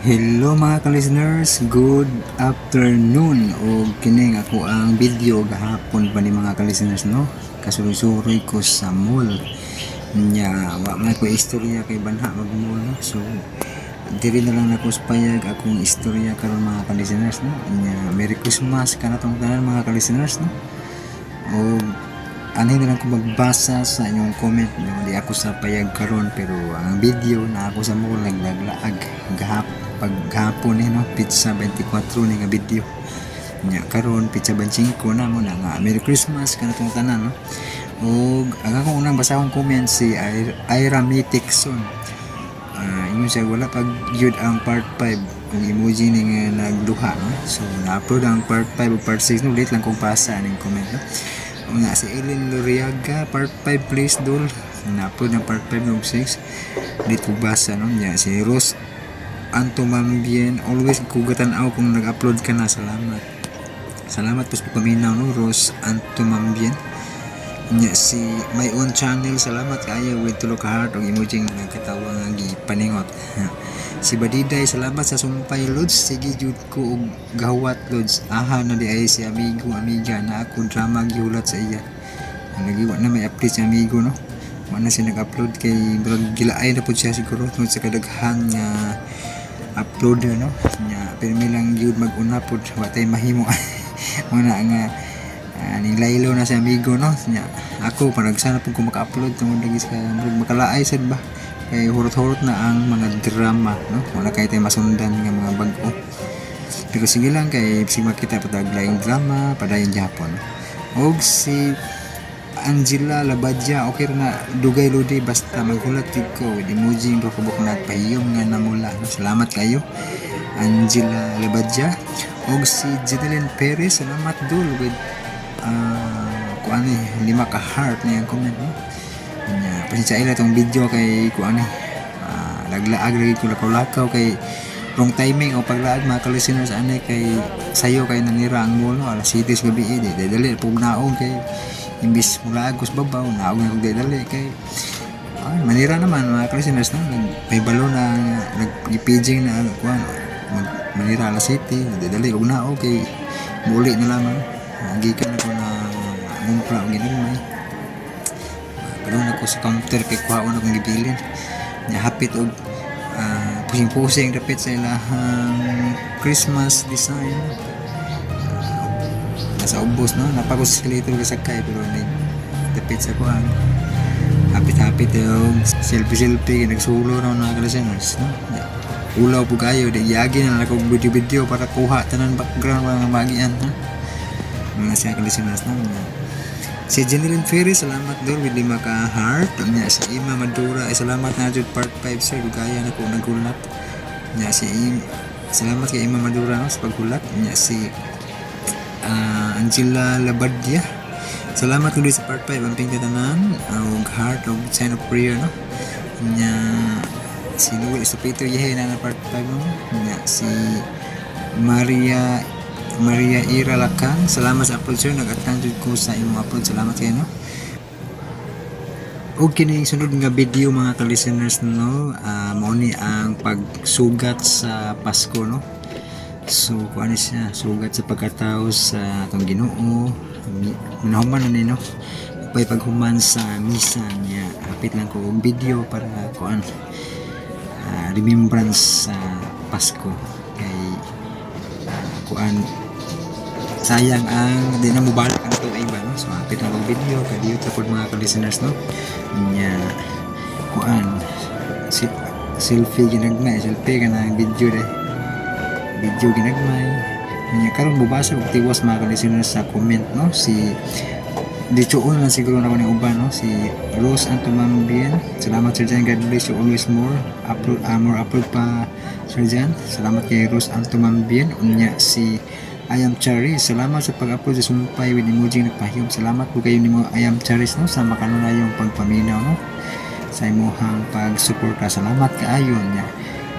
Hello, mga ka-listeners, good afternoon. O kining ako ang video gahapon pa ni, mga ka-listeners, no. Kasuroy-suroy ko sa mall. Nya wa man ko istorya kay banha mag mall, no. So diri na lang nako sa payag akong istorya karon, mga ka-listeners, no. Nya Merry Christmas kanatong tanan, mga ka-listeners, no. O anhin na lang ko magbasa sa inyong comment, no. Di ako sa payag karon, pero ang video na ako sa mall naglaglaag gahap paghapon eh, no, petsa 24 ni nga video. Nya karon petsa 25 na mo na nga. Merry Christmas kanatong tanan, no. Ug ang akong unang basahong comment, si Ira Mitixon. Ingon siya, wala pag gyud ang part 5 ug emoji ni nga nagduha, no. So na-upload ang part 5 ug part 6, no. Late lang kong pasa ning comment, no. Una si Ellen Loriaga, "Part 5 please, dol." Na-upload ang part 5 ug 6. Late ko basa, no. Nya si Rose Antomambien, "Always kugatan-aw kung nag-upload ka na. Salamat." Salamat po sa pagpaminaw, no, Rose Antomambien. Nya si My Own Channel, "Salamat kaayo" with tulo ka heart ug emoji nga nagkatawa nga gipaningot. Si Badiday, "Salamat sa sumpay, Lods. Sige jud ko og gahuwat, Lods. Aha na di ay si amigo amiga na ako drama gihulat sa iya." Ang nagiwa na may update si amigo, no. Wa na siya nag-upload kay murag gilaay na pud siya siguro tungod sa kadaghan nga uploader, no. Nya pirmi lang gyud mag-una pud, wa tay mahimo mo na nga ning laylo na si amigo, no. Nya ako panagsana pud ko maka-upload tungod lagi sa murag makalaay sad ba kay hurot-hurot na ang mga drama, no. Wala kay tay masundan nga mga bag-o, pero sige lang kay bisag makita pa tag laing drama padayon gyapon. Og si Angela Labadya, "Okay ra na dugay, lodi, basta maghulat jud ko" with emoji nga kabuk na pahiyom nga namula, no? Salamat kayo, Angela Labadya. Og si Jeneline Perez, "Salamat, dol" with kuan eh, lima ka heart na yung comment, no. Nya pasensya ila tong video kay kuan eh, naglaag lagi ko lakaw-lakaw kay wrong timing o paglaag, mga ka-listeners, ani kay sayo kay nanira ang mall, no, alas 7 sa gabi eh, di dali pug naog kay imbis mulaag ko sa babaw, naog na kog dali kay ay, manira naman, mga ka-listeners, no. Nag may balo na nag-paging na kuan mag manira alas 7, di dali og naog kay muli na lamang. Gikan ako na ngumpra og ginagmay. Padung ako sa counter kay kuhaon akong gibilin. Nya hapit og pusing-pusing dapit sa ilahang Christmas design. Nasa ubos, no, napagos escalator kasakay pero ni dapit sa kuan. Hapit-hapit yung selfie-selfie, nagsulo na mga ka-listeners, no. Nya, ulaw po kayo, di yagi na lang ako video-video para kuha tanan background mga magian, no. Mga siya ka-listeners, no. Nya, si Jeneline Ferry, "Salamat, dol" with lima ka heart. Nya si Ima Madura, ay, "Salamat na jud part 5, sir. Dugaya na ko naghulat." Nya si Im, salamat kay Ima Madura, no, sa paghulat. Nya si Angela Labadia, "Salamat ulit sa part 5. Amping tanan" og heart og sign of prayer, no. Nya si Noel Estupito, "Yehe na na part 5", no. Nya si Maria Maria Ira Lacan, "Salamat sa upload, sir. Nag-attend jud ko sa imong upload." Salamat kayo, no. Og kini sunod nga video, mga ka-listeners, no, mao ni ang pagsugat sa Pasko, no. So kuan ni siya, sugat sa pagkatao sa atong Ginoo. Nahuman na ni, no. Pay paghuman sa misa niya, hapit lang ko og video para kuan remembrance sa Pasko kay kuan sayang ang di na mobalik ang tuig ba, no. So hapit na og video kay dito pod, mga ka-listeners, no. Nya kuan si selfie ginagmay, selfie ka na video de video ginagmay. Nya karon bubasa og tiwas, mga ka-listeners, sa comment, no. Si Dichoon lang siguro na ko ni uban, no. Si Rose Antomambien, "Salamat, Sir Jan. God bless you always. More upload, more upload pa, Sir Jan." Salamat kay Rose Antomambien. Unya si I am Charis, "Salamat sa pag-upload sa sumpay" with emoji nagpahiyom. Salamat po kayo nimo, I am Charis, no, sa makanunayong pagpaminaw, no, sa imuhang pagsuporta. Salamat kaayo niya.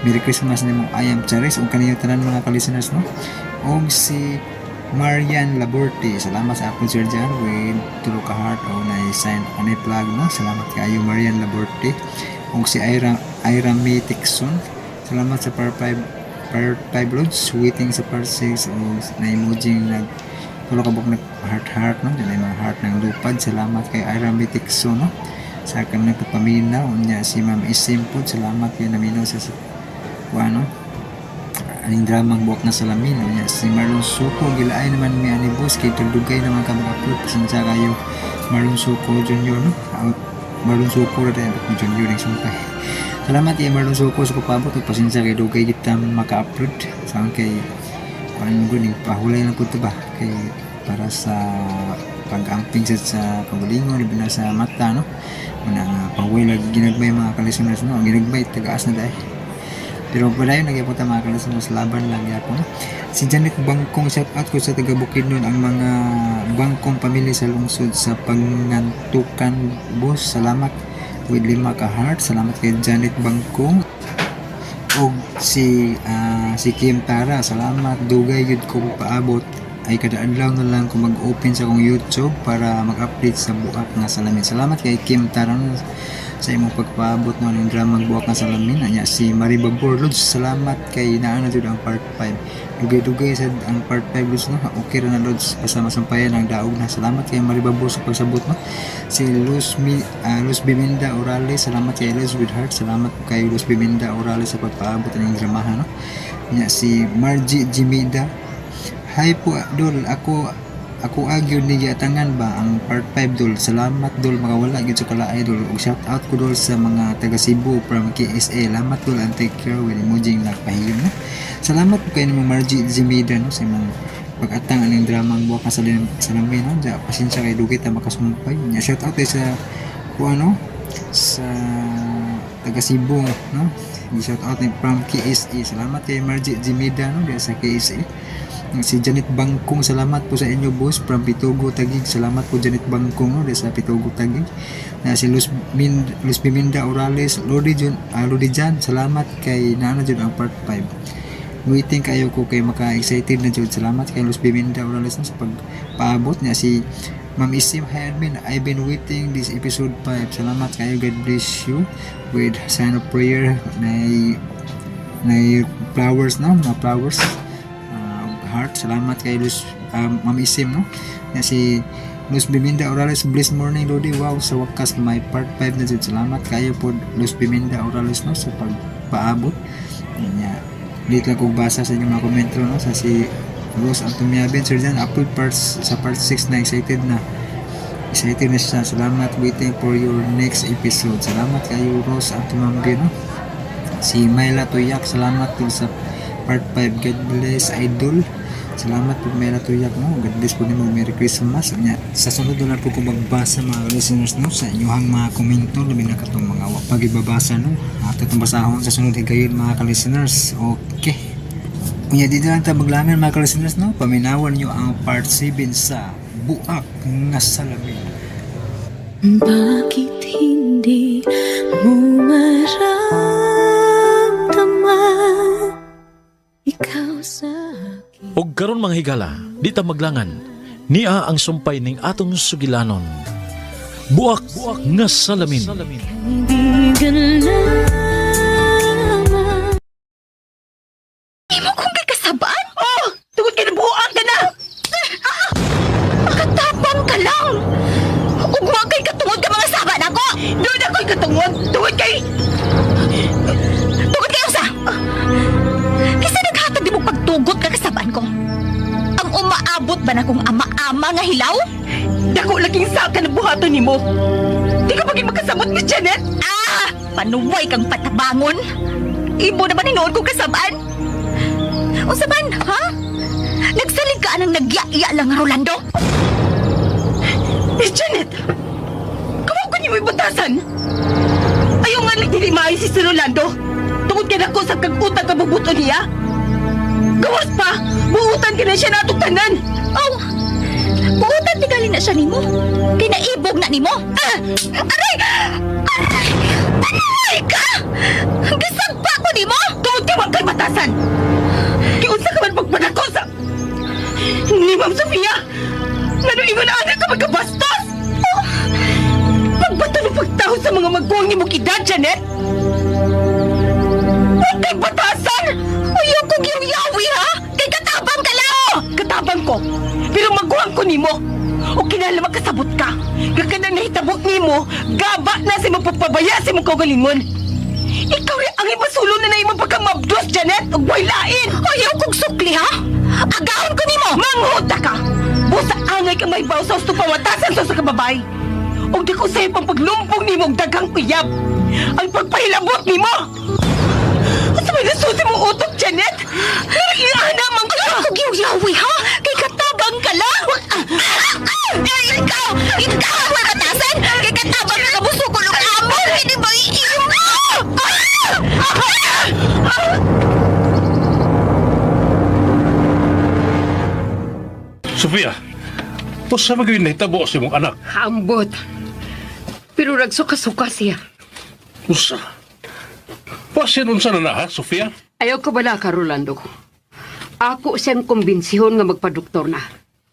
Merry Christmas nimo, I am Charis, ug kaniyo tanan, mga ka-listeners, no. Og si Marian Laborte, "Salamat sa upload, Sir Jan" with tulo ka heart o na sign anay flag, no. Salamat kaayo, Marian Laborte. Og si Ira Ira May Tixon, "Salamat sa part 5." part 5, lods. Waiting sa part 6 o na emoji nag tulo ka buok nag heart heart, no? Diyan ay mga heart ng lupad. Salamat kay Ira Mitikso, no, sa akin nagpapaminaw. Unya si Ma'am Isim po, salamat kay naminaw sa kuan, no, aning dramang Buwak na Salamin. Unya si Marlon Suko, gilaay naman mi ani boss kay tagdugay naman ka mag-upload. Pasensya kayo, Marlon Suko Jr., no? Out Marlon Suko ra tayo, Junior ning sumpay. Salamat kay Marlon Suko sa pagpaabot ug pasensya kay dugay kita maka-upload sa kay kuan mo ning pahulay lang ko to ba kay para sa pag-amping sa pagalingon, labi na sa mata, no? Muna nga pahulay lagi ginagmay, mga ka-listeners, no? Ang ginagmay tagaas na dahil pero padayon nagyapon ta, mga ka-listeners, laban lang gyapon. Si Janet Bangkong, shout out ko sa taga Bukidnon, ang mga Bangkong pamilya sa lungsod sa Pangantukan, boss. Salamat with lima ka heart. Salamat kay Janet Bangkong. Og si Kim Tara, salamat, dugay gyud ko paabot ay kada adlaw na lang ko mag-open sa akong YouTube para mag-update sa Buak nga Salamin. Salamat kay Kim Tara, no, sa imong pagpaabot, no, ning drama Buak nga Salamin. Anya si Marie Babor Lods, salamat kay naa na jud ang part 5. Dugay-dugay sad ang part 5, Lods, no. Okay ra na, Lods, basta masampayan ang daog na. Salamat kay Marie Babor sa pagsabot, no. Si Luz Biminda Orales, salamat kay Luz with heart. Salamat kay Luz Biminda Orales sa pagpaabot ng dramahan, no. Nya si Margie Jimida, "Hi po dol, ako agyo ni giatangan ba ang part 5, dol. Salamat dol, makawala gyud sa kalaay, dol. Ug shout out ko dol sa mga taga Cebu from KSA. Salamat dol and take care," with emoji nagpahiyom, no. Salamat po kay nimo, Margie Jimida, no, sa imong pag-atang aning dramang Buwak ka sa Salamin, no. Ja, pasensya kay dugay ta makasumpay. Nya shout out sa kuan, no, sa taga Cebu, no. Di shout out ni from KSA. Salamat kay Margie Jimida, no, diya sa KSA. Si Janet Bangkong, salamat po sa inyo boss from Pitugo, Taguig. Salamat po, Janet Bangkong, no, diya sa Pitugo, Taguig. Na si Luz Biminda Orales, Lodi Jun, Lodi Jan, salamat kay naana jud ang part 5. Waiting kayo ko kay maka-excited na jud. Salamat kay Luz Biminda Orales, no, sa pagpaabot niya. Si Ma'am Isim, "Hi admin, I've been waiting this episode 5. Salamat kayo, God bless you," with sign of prayer na flowers, no, mga flowers, heart. Salamat kay Luz, Ma'am Isim, no. Na si Luz Biminda Orales, "Blessed morning Lodi, wow, sa wakas may part 5 na jud." Salamat kayo po, Luz Biminda Orales, no, sa pagpaabot niya. Late lang kong basa sa inyong mga komento, no. Sa si Rose Antomiabin, "Sir Jan, upload parts sa part 6 na, excited na." Excited na siya. "Salamat, waiting for your next episode." Salamat kayo, Rose Antomambin, no. Si Myla Tuyak, "Salamat po sa part 5. God bless, idol." Salamat po, Myla Tuyak, no. God bless po nimo. Merry Christmas. Nya, sa sunod na lang po ko magbasa, mga listeners, no, sa inyong mga komento, labi na katong mga wa pagibabasa, no. Ato itong basahon sa sunod higayon, mga ka-listeners. Okay. Unya dito lang ta maglangan, mga ka-listeners, no. Paminawan niyo ang part 7 sa Buak nga Salamin. Bakit hindi mo maramdaman ikaw sa akin? Og karon, mga higala, di ta maglangan. Nia ang sumpay ning atong sugilanon. Buak nga Salamin. Kaibigan lamang. Imo kong gikasabaan? Oh, tungod kay nabuang ka na. Ah, makatapang ka lang. Ug wa kay katungod ka mga saba nako. Doon ako'y katungod tungod kay usa? Kinsa naghatag nimo pagtugot ka kasabaan ko? Ang umaabot ba na kong ama-ama nga hilaw? Dako laging sa ka na buhaton nimo. Di ka maging makasabot ni Janet? Ah, panuway kang patabangon. Imo naman hinuon kong kasabaan. Unsa man, ha? Nagsalig ka anang nagya-iya lang nga Rolando? Miss Janet! Kawaw ko nimo ibutasan! Ayaw nga lang dili maayo si Sir Rolando. Tungod kay nako sa kag utang ka bubuto niya. Gawas pa! Buutan ka na siya natong tanan! Oh, buutan tingali na siya nimo. Kinaibog na nimo. Ah, aray! Aray! Aray ka! Gisagpa ko nimo! Tungod kay wag kay batasan! Giunsa ka man pagpadako sa ni Ma'am Sofia! Ngano ingon ana ka magkabastos? Oh, pagbato ng pagtaho sa mga magulang nimo edad, Janet! Wag kay batasan! Ayaw kong Katabang ko. Pero maguwang ko nimo. O kinahanglan makasabot ka. Nga kanang nahitabo nimo, gaba na sa imong pagpabaya sa imong kaugalingon. Ikaw rin ang imasulo na na imong pagkamabdos, Janet, ug way lain. Ayaw kong sukli, ha? Agahon ko nimo! Manghuta ka! Busa angay kang may sa husto pawatasan sa kababay. Ug di ko sa'yo pang paglumpong nimo og daghang uyab. Ang pagpahilabot nimo! Asa may nasusi mong utok, Janet? Nariiana man ka! Ayaw kong giyawi, ha? Kay katabang ka lang! Ay, ikaw! Ikaw ang matasan! Kay katabang ka busukol og amo! Hindi ba iiyo? Sofia, usa man gyud nahitabo sa imong anak. Ambot. Pero nagsuka-suka siya. Usa. Pasin unsa na na ha, Sofia? Ayaw ka bala ka, Rolando. Ako siyang kumbinsihon nga magpadoktor na.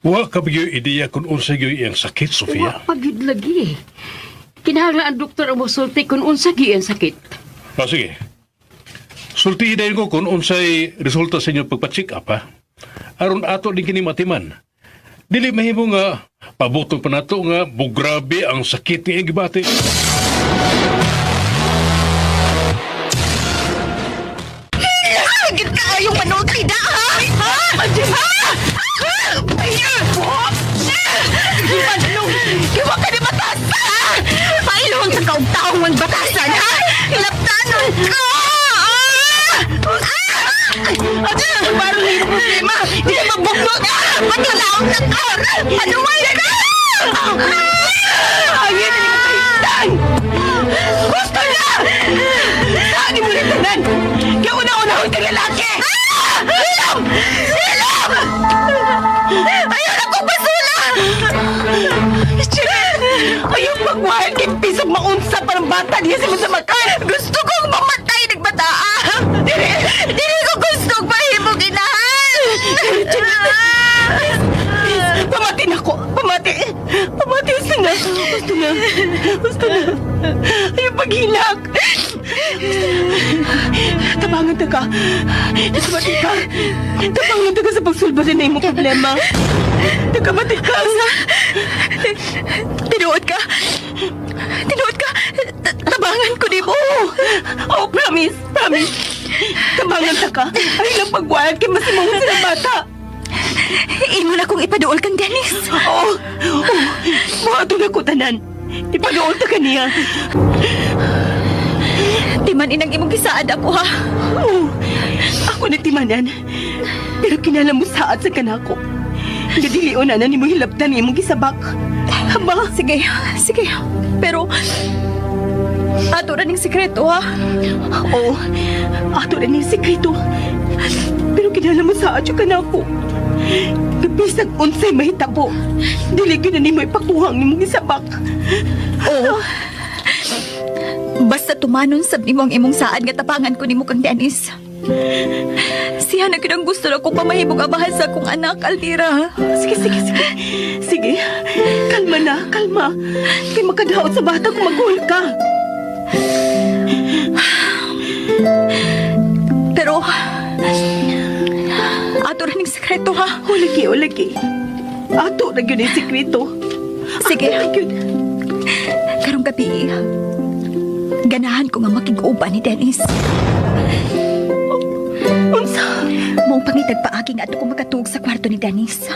Wa ka ba gyud ideya kung unsa gyud iyang sakit, Sofia? Wa pa gyud lagi. Kinahanglan ang doktor ang mosulti kung unsa gyud ang sakit. Ah, sige. Sultihi dayon ko kung unsay resulta sa inyong pagpa-check up, ha? Aron ato din kini matiman. Dili mahimo nga pabutong pa nato nga bugrabe ang sakit nga iyang gibati. Gid ka kayong manood tida, ha? Ha? Ha? Manong! Kiwa ka ni batasan! Pailong sa kaog taong mang batasan, ha? Hilaptanon ka! At parang hindi problema! Di na magbugno! Patulaon na ka! Panuway ka! Ayun na ni Tristan! Gusto na! Saan mo rin tanan? Kaya una-una ko itong lalaki! Hilom! Hilom! Ayaw na kong basula! Janet! Ayaw magwahal kay pisog maunsa parang bata niya sa masamakan! Gusto kong mamatay nagbataa! Dili, dili ko gusto mahimong inahan! Pamati na ko! Pamati! Pamati! Gusto na! Gusto na! Gusto na! Ayaw paghilak! Gusto na! Tabangan ta ka! Tabangan ka! Tabangan ta ka sa pagsulba na imong problema! Takamati ka! Tinuod ka! Tinuod ka! Tabangan ko nimo! Oh, promise! Promise! Tabangan ta ka! Ay lang pagwahal kay masimong sila bata! Imo na kong ipaduol kang Dennis! Oo! Oh, oh, na ko tanan! Ipaduol ta ka niya! Timan inang imong gisaad ako ha! Oo, ako nagtimanan. Pero kinala mo saad sa kanako. Nga dili na na nimo hilabtan imong gisabak. Haba, Sige, sige. Pero ato ra ning sikreto ha. oo, ato na ning sikreto. Pero kinala mo saad sa kanako. Nga bisag unsay mahitabo, dili gyud na nimo ipakuha ang imong gisabak. Oo. Basta tumanon sab nimo ang imong saad nga tapangan ko nimo kang Dennis. Siya na gyud ang gusto na kong pamahimong amahan sa akong anak, Alvira. Sige, sige, sige. Sige, kalma na, kalma. Kay makadaot sa bata kung maghul ka. Pero ato ra ning sikreto ha. Ulagi, ulagi. Ato na gyud ang sikreto. Sige. Ato na gyud. Karong gabi, ganahan ko nga makig-uban ni Dennis. Unsa? Maong pangitag paagi nga ato ko makatuog sa kwarto ni Dennis.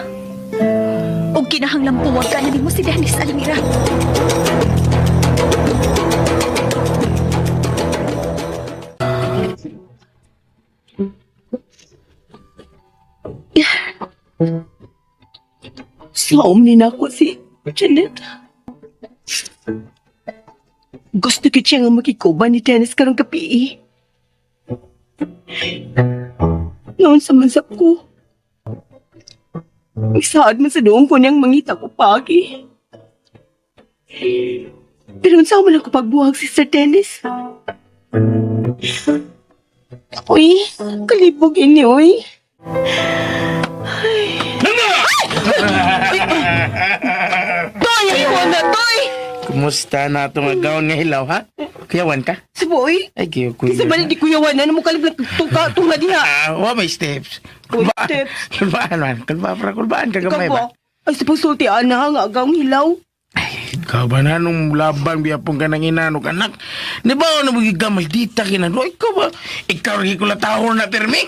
Og kinahanglang puwag ka na nimo si Dennis, Almira. Saom ni nako si Janet. Gusto ko siya nga makikuba ni Dennis karong gabi eh. Noon sa mansap ko. Isaad man sa doon ko niyang mangita ko pagi. Pero unsa man ako pagbuhag si Sir Dennis? Uy, kalibog ini, uy. Toy, ayaw na, Toy! Kumusta na itong agaw nga hilaw, ha? Kuyawan ka? Suboy, Ay, kiyo, kuya. kasi ba di kuyawan na mo kalib lang tuka tunga diha. Ah, wa may steps. Uy, tips. Kulbaan man. Kulba pra kulbaan ka gamay ba? Ikaw ba? Ay, sa pagsulti, ana, nga agaw hilaw. Ay, ikaw ba na nung labang biyapong ka ng inanok anak? Di ba ano magiging gamay dita kinano? Ikaw ba? Ikaw rin ko latahon na pirmi?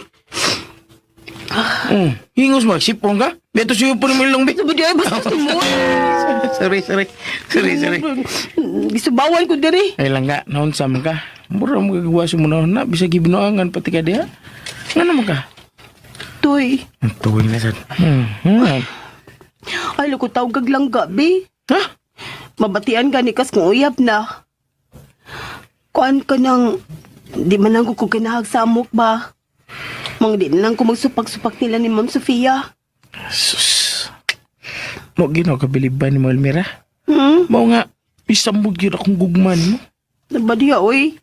Hingos mo, sipong ka? Beto siyo po ni Milong Sabi di ay, basta mo. Sorry, sorry. Sorry, sorry. Gisubawan ko diri. Ay lang nga, naon sa man ka? Mura mo gagawa sa muna na, bisag gibinuangan pati ka diha. Nga naman ka? Tuy, Ang tuwing na sad. Ay, loko tawag kag lang gabi. Ha? Mabatian gani kas kung uyab na. Kuan ka nang, di man lang ko kinahagsamok ba? Mang di na lang ko magsupak-supak nila ni Ma'am Sofia. Sus. Mo ginoo kabiliban ni mo Elmira. Hmm? Mao nga, isambog yun akong gugman mo. Nabadiya, oy.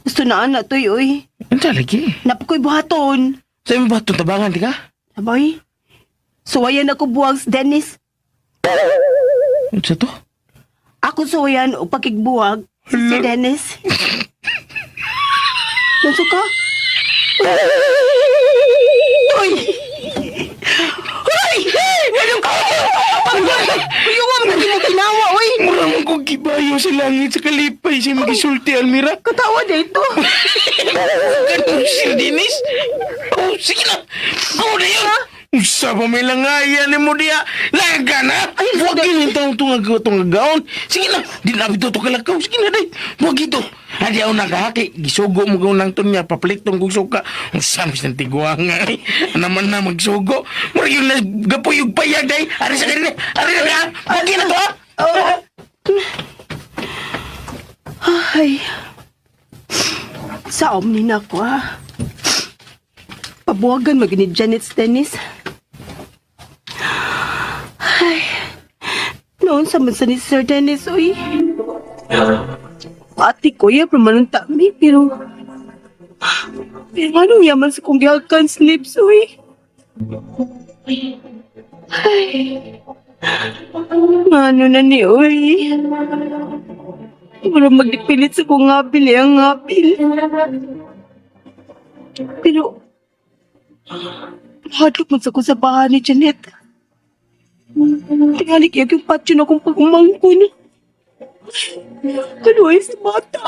Gusto na ana, tuy, oy. Ang lagi. Napakoy buhaton. Sa imo ba itong tabangan, di ka? Sabay. Suwayan ako buwag, Dennis. Ano sa to? Ako suwayan o pakigbuwag si Dennis. Nanso ka? Uy! Uy! Anong ka? Uyuwam na mo ginawa, uy! Mura mo kong gibayo sa langit sa kalipay sa magisulti, Almira. Katawa dito. Ganun, Sir Dennis. Oh, sige na. Go na yun. Usa pa may langayan ni mo diya. Laga na. Ay, Huwag yun yung taong tungagaon. Sige na. Di na bito to kalakaw. Sige na, day. Huwag ito. Adi ako nakahaki. Gisugo mo kong nang tunya. Paplitong kong suka. Usa mas ng tiguang nga. eh. Naman na magsugo. Mura yun na gapuyog payag, day. Ari sa kanila. Ari na ha. Huwag yun na to, ha. Ay. Sa omni na ako, ah. Pabuwagan mag ni Janet Dennis. Ay. Noon sa man sa ni Sir Dennis, uy. Ate kuya, permanong mi, pero... Pero anong yaman sa kong gihagan slips, uy. Ay. Ano na ni, uy. Wala magdipilit sa kong ngapil eh, ang ngapil. Pero, hadlok man sa ko sa bahay ni Janet. Tingali kaya yung patyo na kong pagumangkon. Ano ay sa bata?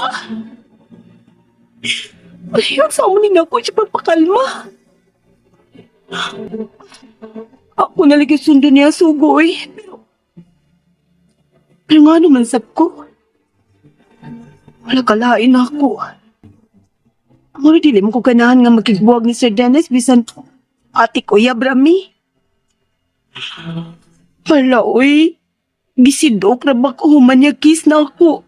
Ay, ang sa ni na ko siya pagpakalma. Ako na lagi sundo niya sugo eh. Pero, pero nga naman sab ko. Wala kalain ako. Amo dili mo ko ganahan nga makigbuwag ni Sir Dennis bisan ate ko brami. Wala oy. Gisidok ra ba ko human niya kiss na ako.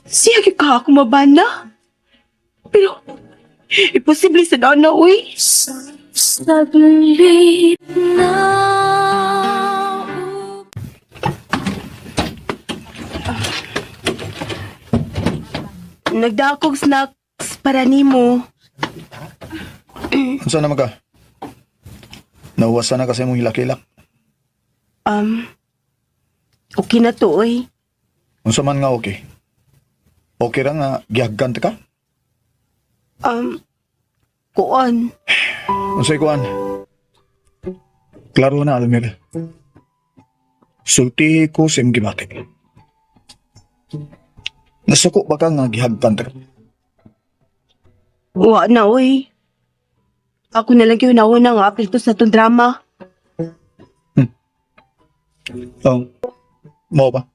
Siya gyud ka ako mabana. Pero imposible sa dana oy. Saglit na Nagdakog snacks para nimo. Unsa naman ka? Nauwasan na kasi mong hilak-hilak. Um okay na to oy. Unsa man nga okay? Okay ra nga gihagkan ta ka? Um kuan. Unsay kuan? Klaro na, Almir. Sulti ko sa imong gibati. Nasuko ba ka nga gihagkan ta ka? Wa na oy. Ako na lang yung nauna nga apil to sa tong drama. Oh, mao ba?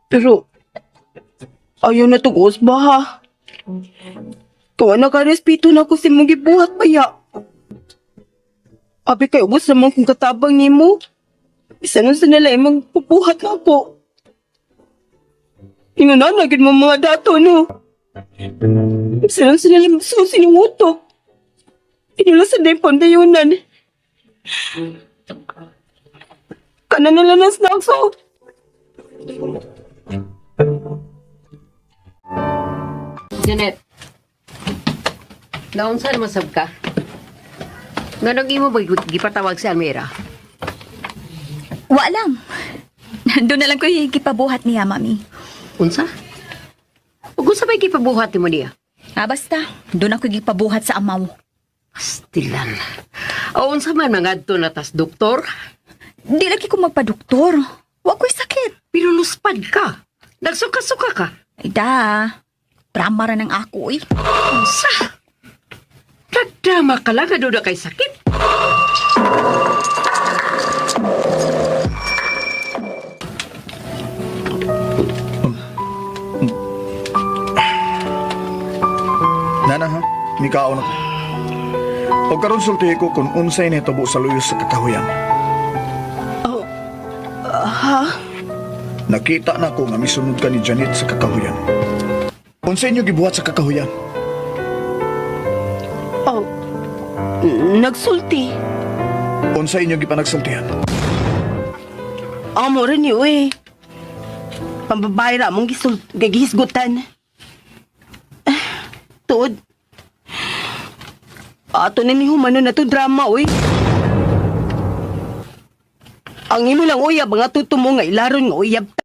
Pero, ayaw na tugos ba ha? Kawa na ka respeto na ko si mong gibuhat ba ya? Abi kay ubos naman kung katabang nimo. Isa nun sa nila imong pupuhat na ako. Ingon na, nagin mo mga dato, no? Isa nun sa nila masusin yung utok. Inula sa day pandayunan. Kana nila ng snacks, oh. Janet, naunsa naman sab ka? Nganong imo ba gipatawag si Almira? Wa lang. Doon na lang ko gipabuhat niya, mami. Unsa? Ug unsa bay gipabuhat nimo niya? Ah, basta. Doon ako gipabuhat sa amaw. Astilan. O unsa man mangadto na tas doktor? Di lagi ko magpa-doktor. Wa ko'y sakit. Pero luspad ka. Nagsuka-suka ka. Ay da, drama ra ng ako eh. Unsa? Nagdrama ka lang nga doon na kay sakit. Nana ha, mikaon ako. O karon sultihi ko kung unsay nahitabo sa luyos sa kakahuyan. Oh, ha? Nakita na ko nga misunod ka ni Janet sa kakahuyan. Unsay inyo gibuhat sa kakahuyan? Oh, nagsulti. Unsay inyo gipanagsultihan? Amo rin niyo eh. Pambabae ra mong gihisgutan. Ah, tuod. Ato na ni humano na to drama, uy. Ang imo lang uyab, nga tutumo nga ilaron nga uyab ta.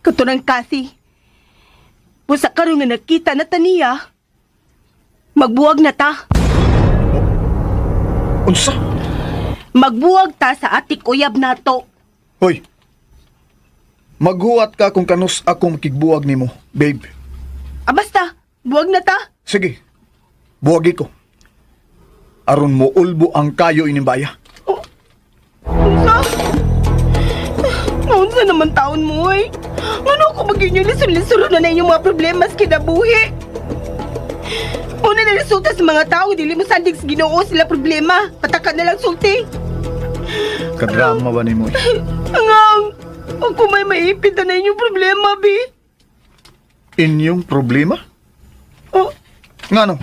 Katurang kasi. Busa karon nga nakita na ta niya. Magbuwag na ta. Unsa? Magbuwag ta sa atik uyab nato. Hoy. Maghuwat ka kung kanus ako makigbuwag nimo, babe. Ah, basta, buwag na ta. Sige. Buwagi ko. Aron mo ulbo ang kayo inimbaya. Unsa? Unsa naman taon mo eh? Ngano ako maging yung lisod-lisod na na inyong mga problema sa kinabuhi? Una na resulta sa mga tao, dili mo sandig sa Ginoo sila problema. Pataka na lang sulti. Kadrama ba nimo? Eh? Angang, ako may maipit na na inyong problema, bi. Inyong problema? Oh, Ngano?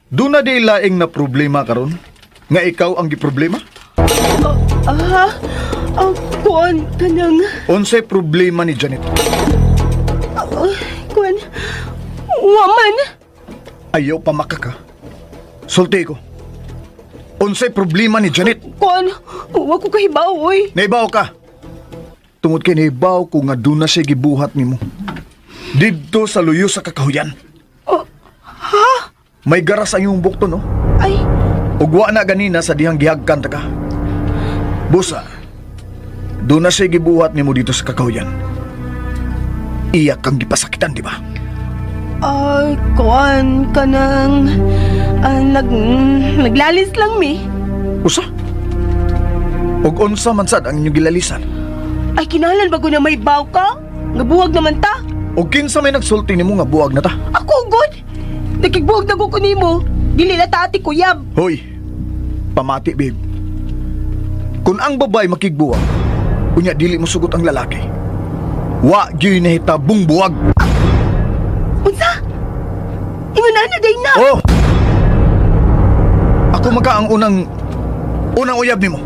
Doon na di laing na problema karon? Nga ikaw ang giproblema? ah, ah, kuan, kanang, Unsay problema ni Janet? ah, kuan, waman. Ayaw pa makaka. Sulti ko. Unsay problema ni Janet? Kuan, wa ko kahibaw, oy. Naibaw ka. Tungod kay naibaw ko nga doon na siya gibuhat nimo. Didto sa luyo sa kakahuyan. Oh, ha? May garas ang iyong bukto, no? Ay, Ugwa na ganina sa dihang gihagkan ta ka. Busa, doon na siya gibuhat nimo dito sa kakahuyan. Iya kang gipasakitan, di ba? Ay, kuan, kanang, ah, naglalis lang mi. Usa? Og unsa man sad ang inyong gilalisan? Ay, kinahanglan bago na may baw ka? Nga buwag naman ta. Og kinsa may nagsulti nimo nga buwag na ta? Ako, good. Nakigbuwag na ko nimo. Dili na ta ati kuyab. Hoy, pamati babe. Kung ang babae makigbuwag, unya dili mo sugot ang lalaki. Wa gyud nahitabong buwag. Unsa? Ingon na na, day na. Oh! Ako maka ang unang unang uyab nimo.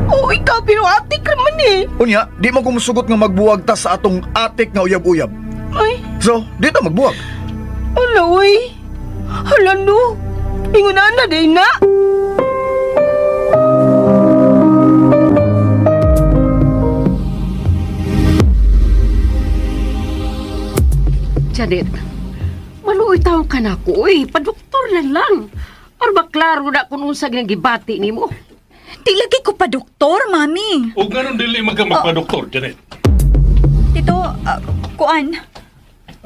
Oo, ikaw, pero ati ka man eh. Unya, di man ko musugot nga magbuwag ta sa atong atik nga uyab-uyab. Ay, So, di ta magbuwag. ala, uy. Hala, no. Ingon na na, day na. Janet, maluoy taong ka na ko, uy. Padoktor na lang. Or maklaro na kung unsa nga gibati nimo. Di lagi ko pa-doktor, mami. O ganun dili man ka magpa-doktor, Janet. Tito, ah, kuan,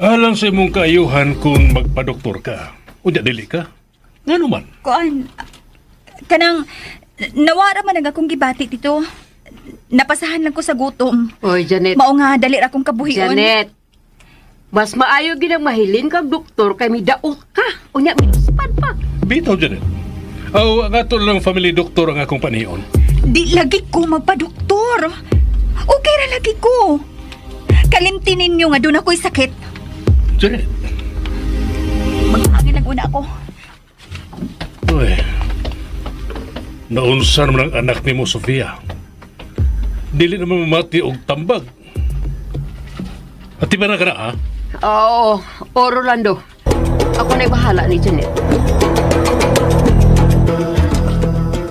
Alang sa imong kaayuhan kung magpa-doktor ka. Unya dili ka. Ngano man? kuan, ah, kanang, nawara man ang akong gibati, tito. Napasahan lang ko sa gutom. Oy, Janet. Mao nga, dali ra akong kabuhion. Janet. Mas maayo ginang mahilin kag doktor kay midaot ka. Unya miluspad pa. Bitaw, Janet. Aw, ang ato lang family doktor ang akong panion. Di lagi ko magpa-doktor. Okay ra lagi ko. Kalimti ninyo nga doon ako'y sakit. Janet. Maghangin lang una ako. Uy. Naunsa naman ang anak nimo, Sofia. Dili naman mamati og tambag. At na ka na, ha? Oo, o Rolando. Ako na'y bahala ni Janet.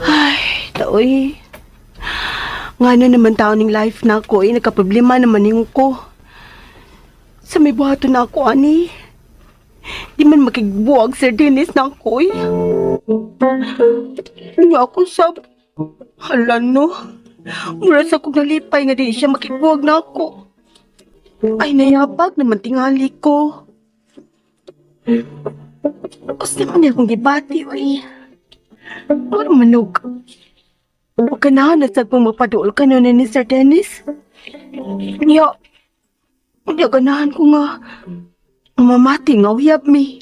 Ay, taoy. Nga na naman tao ning life na ako, eh, nagkaproblema naman yung ko. Sa may buhato na ako, ani. Di man makigbuwag Sir Dennis na ako eh. Niya ako sab. Hala no. Mura sa kong nalipay nga di siya makigbuwag na ako. Ay, nayabag naman tingali ko. Gusto naman niya akong gibati, uy. Ano manog? Huwag ka na, nasag mong mapaduol ka nun ni Sir Dennis. Niya, niya ganahan ko nga. Mamati nga uyab mi.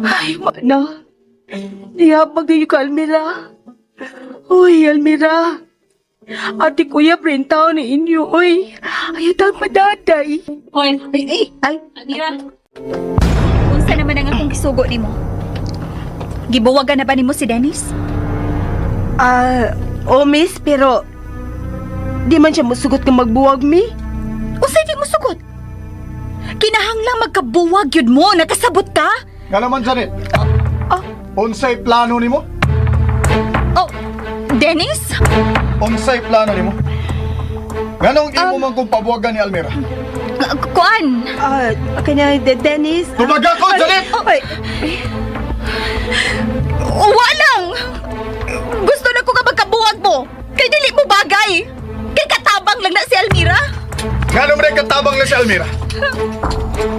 Ay, wa na. Niyabag ninyo ka, Almira. Uy, Almira. Ate kuya, rin tao ni inyo, uy. Ayaw tang madaday. Hoy, Ay, ay, ay. Almira. Unsa naman ang akong gisugo nimo? Gibuwagan na ba nimo si Dennis? Ah, oh, miss, pero di man siya musugot nga magbuwag mi. Unsay di mo sugot? Kinahanglang magkabuwag yun mo, nakasabot ka? Nga naman, Janet. Unsay plano nimo? Oh, Dennis? Unsay plano nimo? Nganong imo man kong pabuwagan ni Almira? Kuan? Ah, kanya Dennis. Tumaga ko, Janet! Ay, Wa lang! Gusto na ko ka magkabuwag mo! Kay dili mo bagay! Kay katabang lang na si Almira! Nganong rin katabang lang si Almira?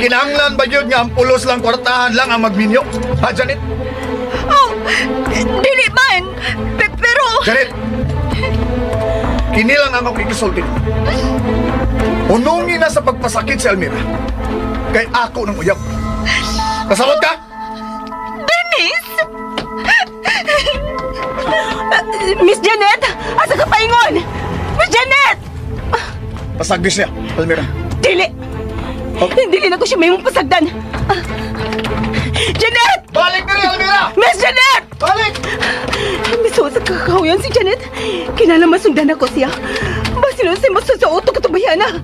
Kinahanglan ba yun nga ang pulos lang kwartahan lang ang magminyo? Ha, Janet? Oh, dili man! Pero... Janet! Kini lang ang akong ikisulti. Unungi na sa pagpasakit si Almira. Kay ako ng uyab. Kasabot ka? Dennis! Miss Janet, asa ka paingon? Miss Janet! Pasagdi siya, Almira. Dili! Dili na ko siya may mong pasagdan. Ah. Janet! Balik na rin, Almira! Miss Janet! Balik! Miso sa kakahuyan si Janet. Kinala masundan ako siya. Basin si masun sa utok katubayan na.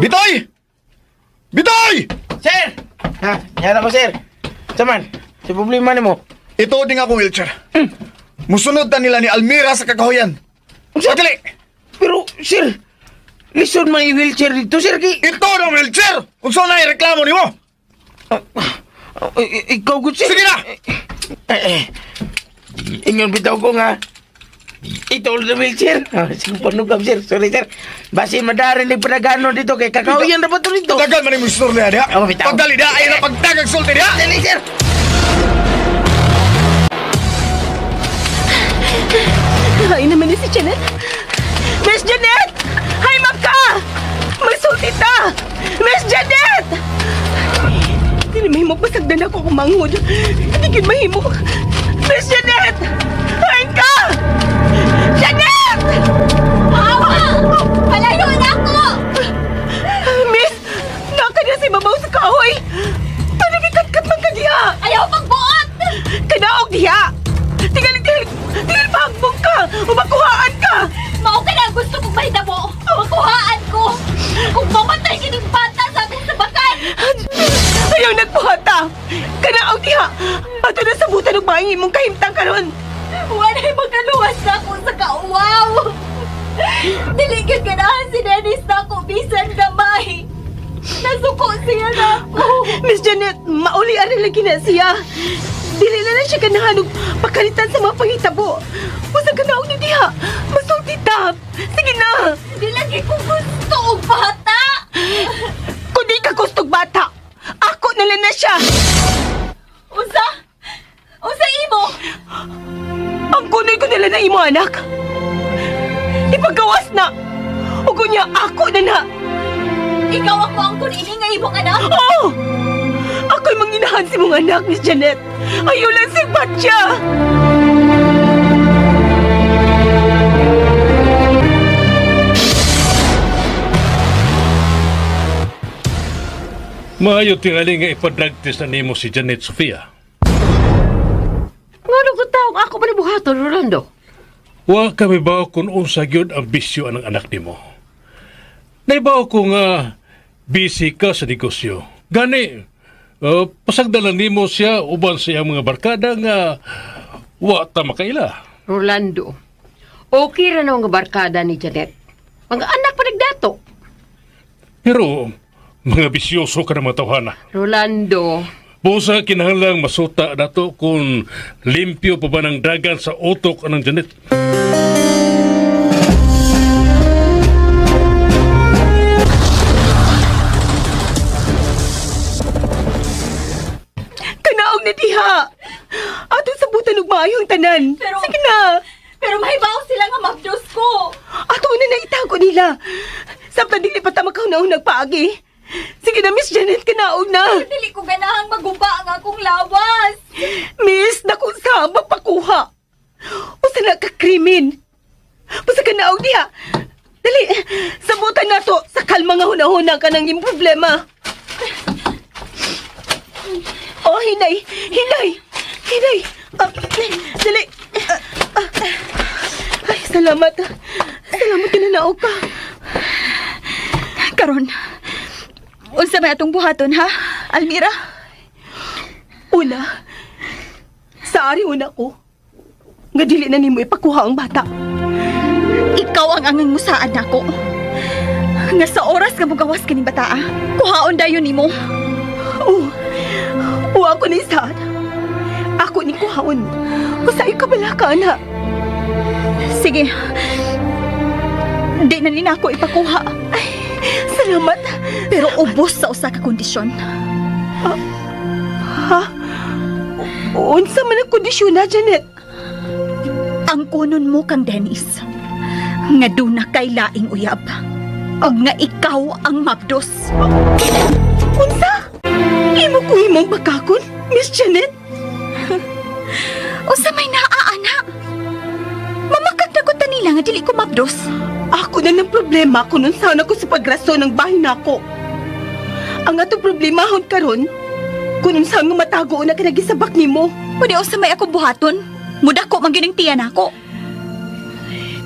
Bitoy! Bitoy! Sir! Ha, yan ako, sir. Saman, sa problema nimo. Ito din akong wheelchair. Musunod na nila ni Almira sa kakahuyan. Sadali! Pero, sir, lisod man yung wheelchair dito, sir. Kay, Ito ng wheelchair! Kung saan na ireklamo nimo? ikaw, good, sir. Sige na! Eh, eh. Ingon bitaw ko nga. Ito the wheelchair. Ah, sige, panugam, sir. Sorry, sir. Basi madarin ni panagano dito kay kakahuyan na ba ito dito? Tagal man yung istorya diha. Oh, bitaw. Pagdali diha, ay na pagtagag sulti diha. Dali, sir. Ay naman ni si Janet. Miss Janet! Hay maka! Magsulti ta! Miss Janet! Hindi mahimo pasagdan ako kumanghod. Hindi gid mahimo. Miss Janet! Hay ka! Janet! Awa! Palayo na ako! Miss! Naka niya si babaw sa kahoy! Panagikatkat man ka diha! Ayaw magbuot! Kanaog diha! Tingali, tingali, tingali pahagbong ka! Umakuhaan ka! Mao ka na gusto kong mahitabo! Makuhaan ko! Kung mamatay kining bata sa akong sabakan! Ayaw nagbuhata! Kanaog diha! Ato na sabutan og maayong imong kahimtang karon! Walay makaluwas na ako sa kauwaw! Dili gyud ganahan si Dennis na ako bisan gamay! Nasuko siya na ako! Miss Janet, mauli ari lagi na siya. Dili na lang siya ganahan og pakalitan sa mga panghitabo. Basta kanaog ni diha. Masulti ta. Sige na. Di lagi ko gusto og bata! Kung di ka gustog bata, ako na lang na siya. Unsa? Unsa imo? Ang kunoy ko nila na imo anak. Ipagawas na. Ug unya ako na na. Ikaw ako ang kun ini nga imong anak? Oo! Ako'y manginahan si mong anak, Miss Janet. Ayaw lang si Batya. Maayo tingali nga ipadrag test na nimo si Janet Sofia. Ngano ko taong ako man buhaton, Rolando? Wa kami ba kung unsa gyud ang bisyo anang anak nimo. Naibaw ko nga busy ka sa negosyo. Gani, pasagdalan nimo siya uban sa iyang mga barkada nga wa ta makaila. Rolando, Okay ra na nga barkada ni Janet. Mga anak pa nagdato. Pero, mga bisyoso ka na mga tawhana. Rolando, Busa kinahanglang masuta nato kung limpyo pa ba ng dagan sa utok anang Janet. Kanaog na diha. Ato sa butan og maayo ang tanan. Pero- Sige na. Pero mahibaw sila nga mabdos ko. Ato na naitago nila. Samtang dili pa ta makahuna-hunag nagpaagi. Sige na, Miss Janet, kanaog na. Dili ko ganahang maguba ang akong lawas. Miss, naku sa magpakuha. Usa na ka krimen. Basta kanaog diha. Dali, sabutan na to sa kalma nga hunahuna ka ng imong problema. Oh, hinay, hinay, hinay. Ah, dali. Ah, ah. Ay, salamat. Salamat kinanaog ka. Karon, unsa may atong buhaton ha, Almira? Una, sa ari una ko, nga dili na nimo ipakuha ang bata. Ikaw ang angin mo sa anak ko. Nga sa oras nga mugawas kining bataa, kuhaon dayon nimo. Oo, oh, ako ni Saan. Ako ni kuhaon. Basta ikabala ka, anak. Sige. Di na ni nako ipakuha. Ay, salamat. Pero ubos sa usa ka kondisyon. Ha? Unsa man ang kondisyon na, Janet? Ang kunon mo kang Dennis. Nga duna kay laing uyab. Og nga ikaw ang mabdos. Unsa? Imo ko imong bakakon, Miss Janet? Unsa may naa ana? Mamakagdagot ta nila nga dili ko mabdos. Ako na ng problema kung unsa na ko sa pagrason ng bahin nako. Ang atong problemahon karon, kung unsa nga matago na kinagisabak nimo. Pwede unsa may akong buhaton? Mudako man gyud ang tiyan nako.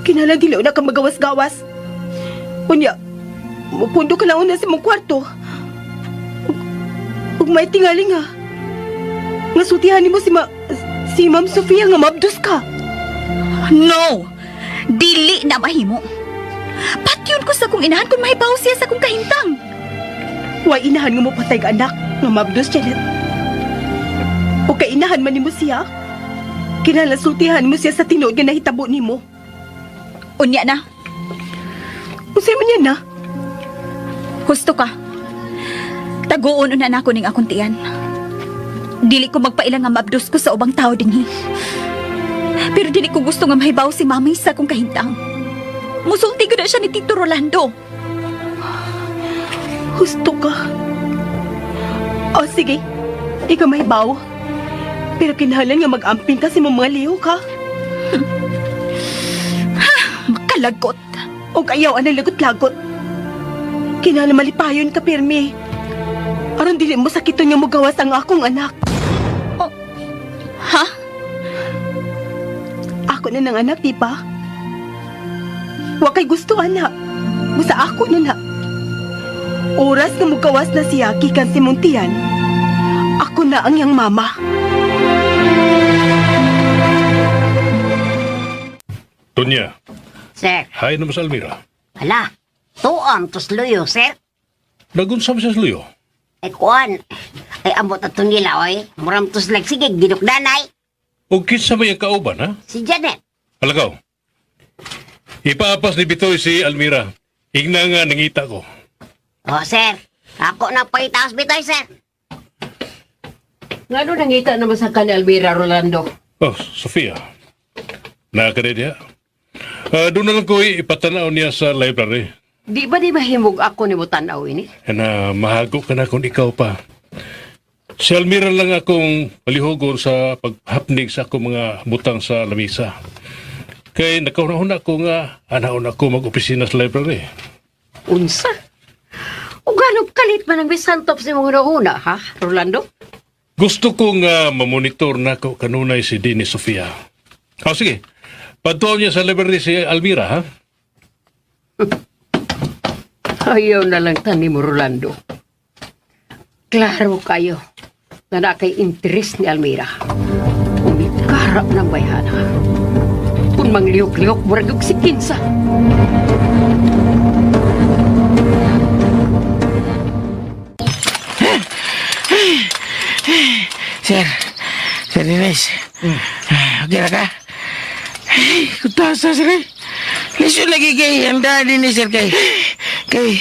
Kinahanglan dili na ka magawas-gawas. Unya, mupundo ka lang una sa imong kwarto. Ug may tingali nga. Nga sultihan nimo si si Ma'am Sofia nga mabdos ka. No! Dili na mahimo. Patyon ko sa kong inahan kung mahibaw siya sa kong kahintang. Wa inahan nga mo patay ka anak nga mabdos, Janet. O kay inahan man nimo siya. Kinahanglan sultihan mo siya sa tinuod nga nahitabo nimo. Unya na, Unsay man yan na? husto ka. Taguon una nako ning akong tiyan. Dili ko magpaila nga maabdos ko sa ubang tao dinhi. Pero dili ko gusto nga mahibaw si mamay sa akong kahintang. Musulti ko na siya ni Tito Rolando. Husto ka. O sige, di ka mahibaw. Pero kinahanglan nga mag-amping ka sa imong mga liho ka. Makalagot. O ayaw anang lagot-lagot. Kinahanglan malipayon ka, pirmi. Aron dili mo sakiton nga mogawas ang akong anak. Ha? Ako na ng anak, di ba? Wa kay gusto, anak. Musa ako na na. Oras na mugawas na siya gikan si Muntian, ako na ang iyang mama. Tunya, Sir, hay naman sa Almira. hala, tuang tusluyo, sir. Nagunsam siya sa luyo. Ay, kuan. Ay, ambot ato nila, oy. Muram tuslag, sige, ginukdanay. O kinsa may ang kauban, ha? Si Janet. Alagaw. Ipaapas ni Bitoy si Almira. Igna nga nangita ko. Oh, sir. Ako na paitaas bitoy, sir. Ngano nangita naman sa kani Almira, Rolando? Oh, Sofia. Nakakare diha. Ah, doon na lang ko ipatanaw niya sa library. Di ba di mahimog ako ni mo tanaw ini? Na mahago ka na kung ikaw pa. Si Almira lang akong palihugon sa paghapnig sa akong mga butang sa lamisa. Kay nakauna-una ko nga, anaon ako mag-opisina sa library. Unsa? O gano'ng kalit man ang misantop sa imong una, ha, Rolando? Gusto ko nga mamonitor na ko kanunay si Dini Sofia. O sige, patuaw niya sa library si Almira, ha? Ayaw na lang tani mo, Rolando. Klaro kayo na na kay interes ni Almira. Umikarap ng bayhana. Kung Manglihok-lihok, murag og si Kinsa. Sir, Sir Dennis. Okay na ka? Ay, kutasa, sir. Eh. Lisod lagi kay ang dali ni sir kay kay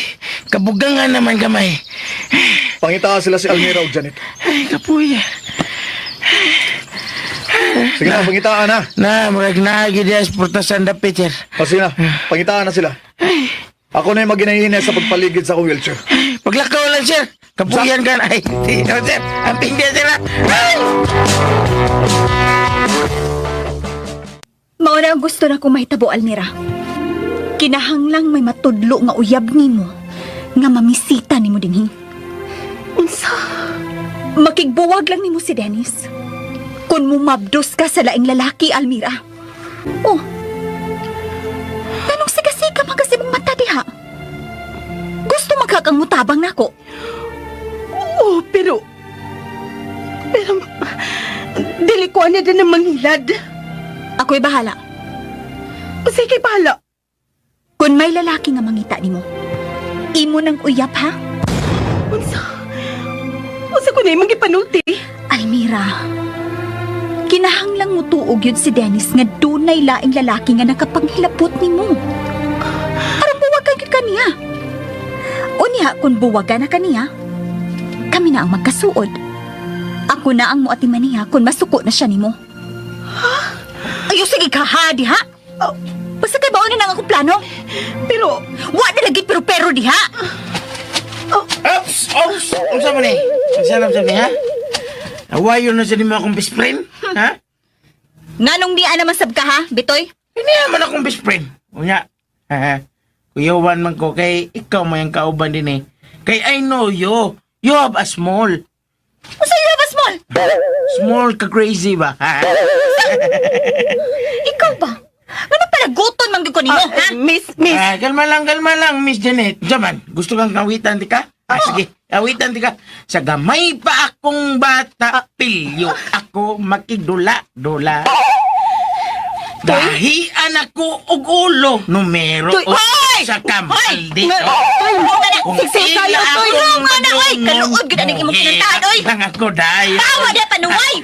kabugangan naman kamay. Pangitaa sila si Almira ug Janet. Ay, kapuya. Sige na, pangitaan na. Na, murag na gid sa portasan dapit, sir. O sige na, pangitaan na sila. Ako na yung maginahinay sa pagpaligid sa akong wheelchair. Paglakaw lang, sir. Kapuyan ka na. Ay, di, no, sir. Ang pinggan, sir. Ah. Ay! Mao na ang gusto na kong mahitabo, Almira. Kinahanglang may matudlo nga uyab nimo nga mamisita nimo dinhi. Unsa? Makigbuwag lang nimo si Dennis. Kung mumabdos ka sa laing lalaki, Almira. Oh. Tanong siga-siga man kasi mong mata diha. Gusto magkakang mutabang nako. Oo, pero... Pero... Dili ko ana din ang manghilad. Ako'y bahala. Sige, bahala. Kung may lalaki nga mangita nimo, imo nang uyap ha? Unsa? Unsa ko na imong gipanulti? Almira, kinahanglang mutuog yun si Dennis nga dunay laing lalaki nga nakapanghilapot nimo. Aron buwagan gyud kaniya. Unya kung buwagan na kaniya, kami na ang magkasuod. Ako na ang muatiman niya kung masuko na siya nimo. Ayo sige ka ha, diha. Oh. Basta kay baon na lang akong plano. Pero... Wa na lagi pero pero diha. Oops! Oops! Unsa man eh? Unsa man ni, ha? Awayon na sa nimo akong best friend? Ha? Nganong niya naman sab ka ha, Bitoy? Hindi man akong best friend. Unya, ha? Kuyawan man ko kay ikaw may ang kauban din eh. Kay I know you. You have a small. Unsa you have a small? Small ka crazy ba? Ha? Ikaw ba? Ano palaguton man gyud ko nimo, ha? Miss, miss. Ah, kalma lang, Miss Janet. Jaman, gusto kang kawitan di ka? Ah, sige, awitan di ka. Sa gamay pa akong bata, pilyo ako makidula-dula. Dahian ako og ulo, numero Toy! o sa kamaldi. Toy, Kung Siksik ila kayo, Toy. akong Nga na, oy! madungon, Kaluod gyud aning imong kinantahan, oy! Lang ako dahil. Tawa na panuway!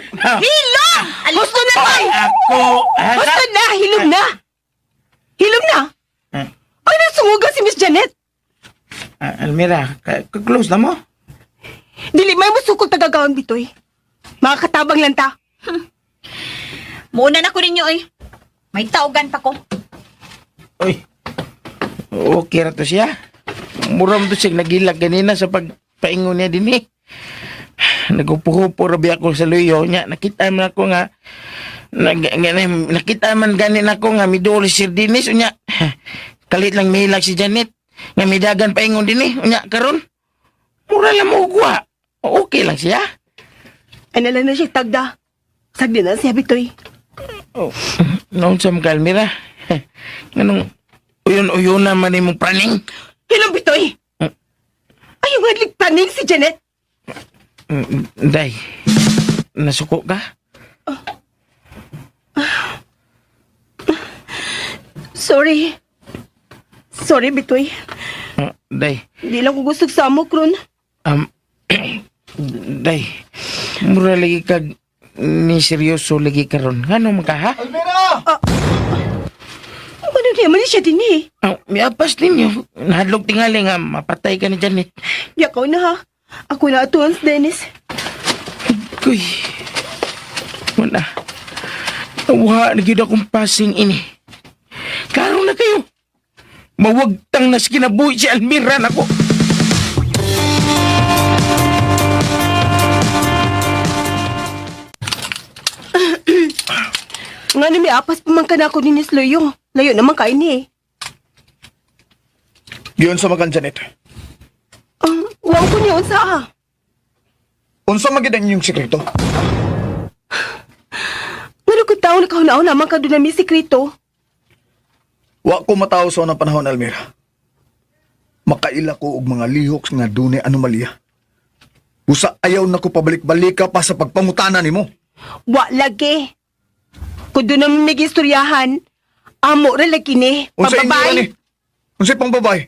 Hilom! Gusto na, Toy! Ako, ah, Basta na, hilom na. Hilom na. Ah. Ay, nasunguga si Miss Janet. Ah, Almira, ka-close na mo? Dili may musukol tagagawang bitoy. Makakatabang lang ta. Muna na ko ninyo, oy. May tawgan pa ko. Uy, okay ra to siya. Mura mo to siya nagilag ganina sa pagpaingon niya din eh. Nagupo-hupo ra biya ako sa luyo niya. Nakita man ako nga, nakita man ganin ako nga midol si Sir Dennis unya. Kalit lang mihilag si Janet. Nga midagan paingon din eh. Unya karon. Mura lang mo kuha. Okay lang siya. Ay nala na siya tagda. Sagdi na siya bitoy. Oh, noon sa mga Almira. Nganong uyon-uyon naman imong praning. Hilom bitoy. Ah. Ayaw nga ligpaning si Janet. Day, nasuko ka? Sorry. Sorry bitoy. Ah, Day, Di lang ko gusto sa mo kron. um, Day, mura lagi kag ni seryoso lagi karon. Ngano man ka ha? Almira! Ano niya man siya din eh. Ah, miapas ninyo. Nahadlok tingali nga mapatay ka ni Janet. Yakaw na ha. Ako na atuan si Dennis. Kuy. Wala. Nawa na gyud akong passing ini. Klaro na kayo. Mawagtang na sa kinabuhi si Almira nako. Nga ni may apas pa man ka na ako ni Miss Loyo. Layo naman kain eh. Giyon sa makan, Janet. Wow ko niya unsa ah. Unsa man gid ang inyong sekreto? Ngano kung tao nakahunaon naman ka doon na may sekreto. Wa ko matawo sa unang panahon, Almira. Makaila ko og mga lihok nga dunay anomalya. Usa ayaw na ko pabalik-balika pa sa pagpangutana nimo. Wa lagi. Kung doon naman may gistoryahan, Amo ra lagi ni. Unsa inyo Pambabay. ni? Unsay pangbabay?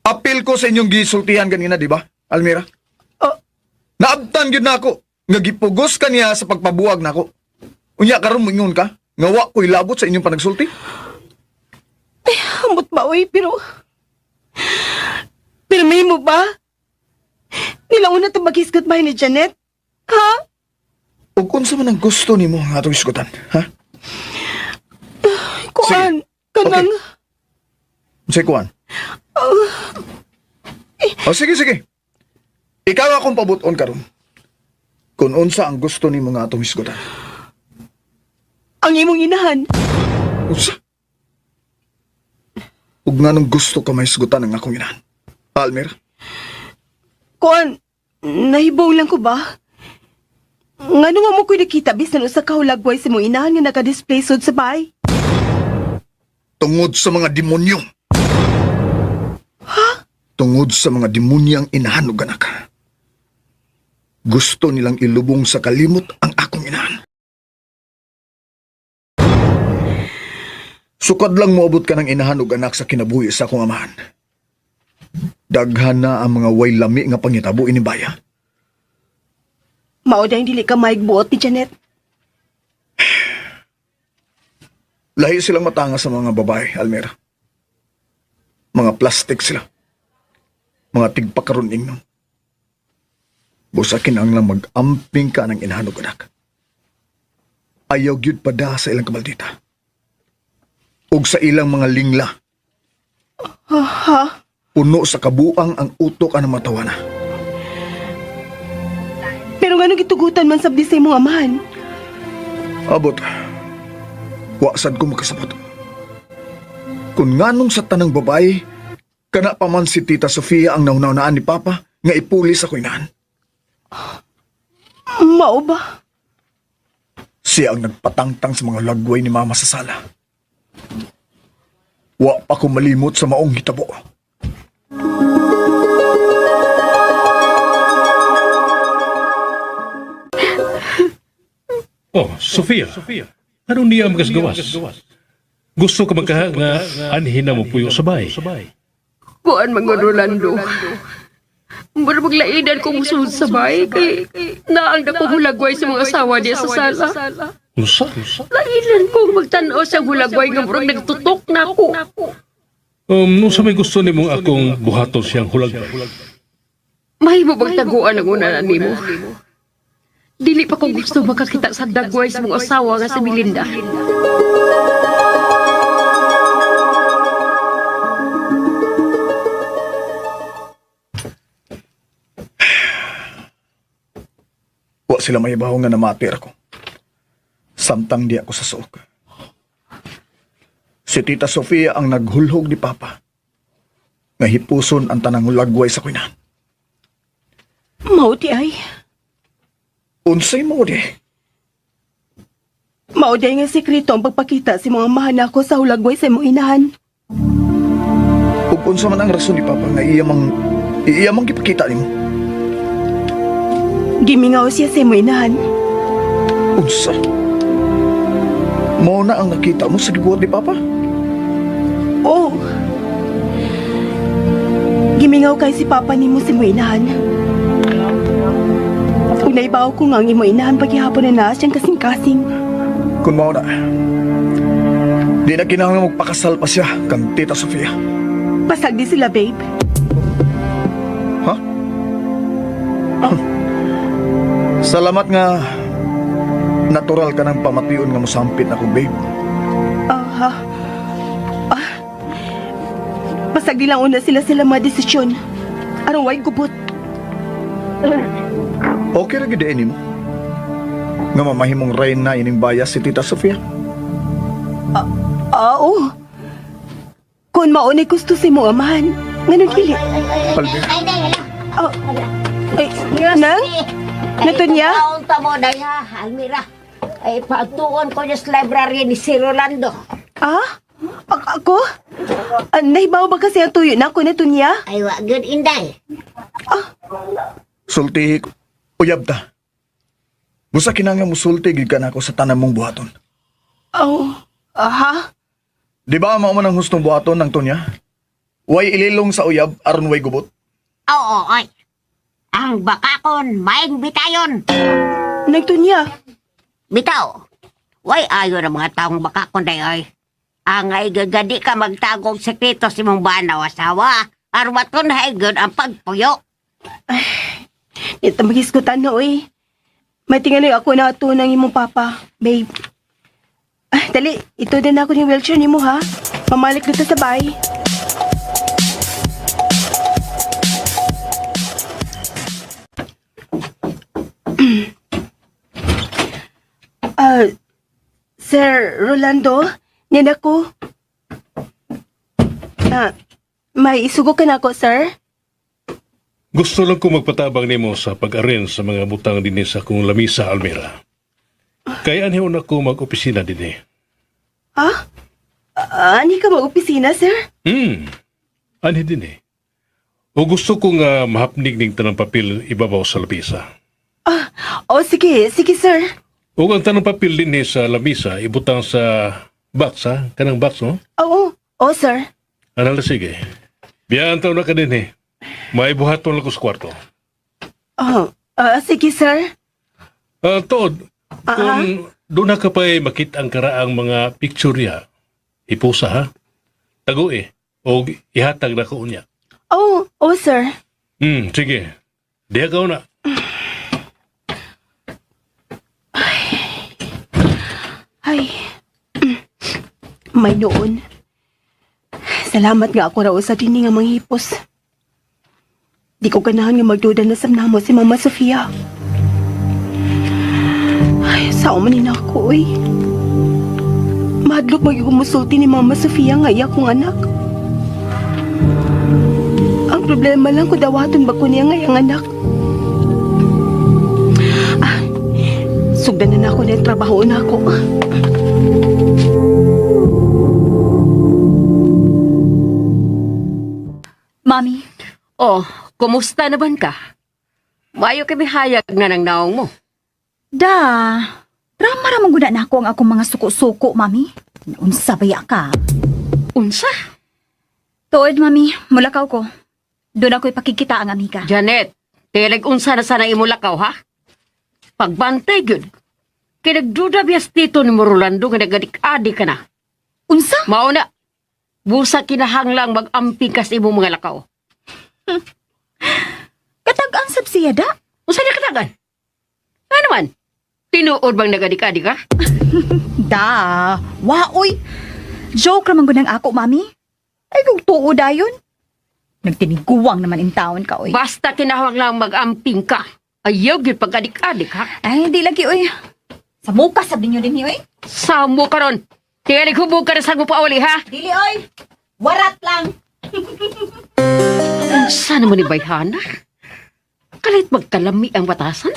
Apil ko sa inyong gisultihan ganina, di ba? Almira? Oh. Naabtan gyud nako nga gipugos ka niya sa pagpabuwag nako. Unya karon moingon ka nga wa ko'y labot sa inyong panagsulti. Ambot ba, oy, pero... Pero may mo ba? Nilauna ito mag-hisgot ba ni Janet? Ha? Ug unsa man ang gusto nimo nga atong isgutan, ha? Kuan, kanang... Unsay kuan? Oh, sige, sige. Ikaw akong pabuton karon. Kung unsa ang gusto nimo nga atong hisgutan. Ang imong inahan. Unsa? Ug nganong gusto ka mahisgutan ang akong inahan? Almira? Kuan, nahibaw lang ko ba? Ngano nga mo ko'y nakita bisan usa ka hulagway sa imong inahan nga naka-display sud sa bahay? Tungod sa mga demonyo. Ha? Tungod sa mga demonyang inahan ug anak. Gusto nilang ilubong sa kalimot ang akong inahan. Sukad lang moabot ka ng inahan ug anak sa kinabuhi sa akong amahan. Daghan na ang mga way lami nga pangitabo ini baya. Mao dahil dili ka maigbuot ni Janet. Lahi silang matanga sa mga babae, Almira. Mga plastic sila. Mga tigpakaroon ingnon. Busa kinahanglang mag-amping ka ng inahanog anak. Ayaw gyud pada sa ilang kamaldita. Ug sa ilang mga lingla. Ha? Puno sa kabuang ang utok ang matawana. Pero ngano gitugutan man sabdi sa imong amahan? Abot. Wa sad ko makasabot. Kung nganong sa tanang babae, kana pa man si Tita Sofia ang naunaan ni Papa nga ipuli sa kuinahan. Mao ba? Siya ang nagpatangtang sa mga lagway ni Mama sa sala. Wa pa ko malimot sa maong hitabo. Oh, Sofia. Ano niya ang magasgawas? Gusto ka magkaha nga anhin na mo puyo sa bahay. Kuan mga Rolando. Mura maglainan kong musulod sa bahay kay naang na kong hulagway sa mga asawa niya sa sala. Unsa? Lainan kong magtanaw sa hulagway nga murag nagtutok na ako. Unsa may gusto nimong akong buhaton siyang hulagbay? Mahimo bang taguan ang una nimo? Dili pa ko gusto makakita sa dagway sa mga asawa nga si Belinda. Wa sila may ibaw nga namatir ako. Samtang di ako sa suok. Si Tita Sofia ang naghulhog ni Papa. Nga hipuson ang tanang lagway sa kuinahan. Mao di ay. Unsay mo di? Mao di ay nga sekreto ang pagpakita sa imong amahan nako sa hulagway sa imong inahan. Ug unsa man ang rason ni Papa nga iya mang gipakita nimo? Gimingaw siya sa imong inahan. Unsa? Mao na ang nakita mo sa gibuhat ni Papa? Oh. Gimingaw kay si Papa nimo sa imong inahan. Ug naibaw ko nga ang imong inahan paghihapon na naa siyang kasing-kasing. Kung mao na, di na kinahanglan magpakasal pa siya kang Tita Sofia. Pasag di sila, babe. Ha? Salamat nga natural ka ng pamation nga mosampit na ko, babe. Aha. Ah. Pasag di lang una sila sila madesisyon. Aron way gubot. Okay ra gid nimo. Nga mamahimong reyna ining bayas si Tita Sofia. Ah, oo. Kung maunay gusto sa imong amahan, nganong dili? Alvin. Ay, day, hala. Ah, ay, nang? Natunya? Ay, ta mo, day, ha, Almira. Ay, paagtuon ko niya sa library ni si Rolando. Ah? Ako? Ah, nahibaw ba kasi ang tuyo na ako na tunya? Ay, wa, good inday. Sulti ko. Uyab ta. Busa kinahanglan musulti gid ka nako sa tanan mong buhaton. Oh, aha. Di ba mao man ang hustong buhaton ng Tonya? Way ililong sa uyab aron way gubot. Oo, oy. Ang bakakon, maing bitayon. Nagtunya. Bitaw. Way ayo ng mga taong bakakon day oy. Ang ay gagadi ka magtagog sekreto si mong banaw asawa. Arwaton haigod ang pagpuyo. Ito magisgutan na, oy. May tingali ako na ato ng imong papa, babe. Ah, dali, ito din ako ni wheelchair nimo ha. Pamalik dito sa bay. Ah, Sir Rolando, niyan ako. Ah, may isugo ka na ako, sir? Gusto lang ko magpatabang nimo sa pag-arrange sa mga butang dinhi sa akong lamisa, Almira. Kay anhi una ko mag-opisina dinhi. Ah? Ani ka mag-opisina, sir? Anhi dinhi. O gusto ko nga mahapnig ning tanang papel ibabaw sa lamisa. Ah, oh, sige, sige, sir. O ang tanang papel dinhi sa lamisa ibutang sa box ha, kanang box no? Oo, oh, sir. Ano na sige. Biyaan taon na ka dinhi. May buhaton lang ko sa kwarto. Oh, sige, sir. Ah, tuod, kung doon na ka pa'y makita ang karaang mga picture niya, ipusa ha? Tago eh. O ihatag na ko niya. Oh, oh, sir. Sige. Diha ka na. Ay, may noon. Salamat nga ako raw sa dini nga manghipos. Di ko ganahan nga magduda na sa namo si Mama Sofia. Ay, sao man ni ako, oy. Mahadlok magyud musulti ni Mama Sofia nga iya kong anak. Ang problema lang kung dawaton ba ko niya nga iyang anak. Ah, sugdan na nako na yung trabaho na ako. Mami, Oh, kumusta naman ka? Mayo kami hayag na ng naong mo. da. Drama ra man gud na ako ang akong mga suko-suko, Mami. Unsa baya ka? Unsa? Tuod, Mami, mulakaw ko. Doon ako ipakikita ang amiga. Janet, tilag unsa na sana imulakaw ha? Pagbantay gyud. Kay nagduda biyas dito ni Rolando nga nagadik-adi ka na. Unsa? Mao na. Busa kinahanglang mag-amping ka sa imong mga lakaw. Katag-an sab siya da? Unsa na katagan? Ano man? Tinuod bang nagadik-adi ka? Da, waoy. Joke ra man gud ang ako, Mami. Ay kung tuod dayon. Nagtiniguang naman in taon ka, oy. Basta kinahanglang mag-amping ka. Ayaw gyud pag-adik-adik ha. Ay, di lagi, oy. Sa muka sab ninyo din, oy. Samo karon. Tinig hubog ka na sa pauli ha. Dili, oy. Warat lang. Unsa naman ni Bayhana? Kalit magkalami ang batasan?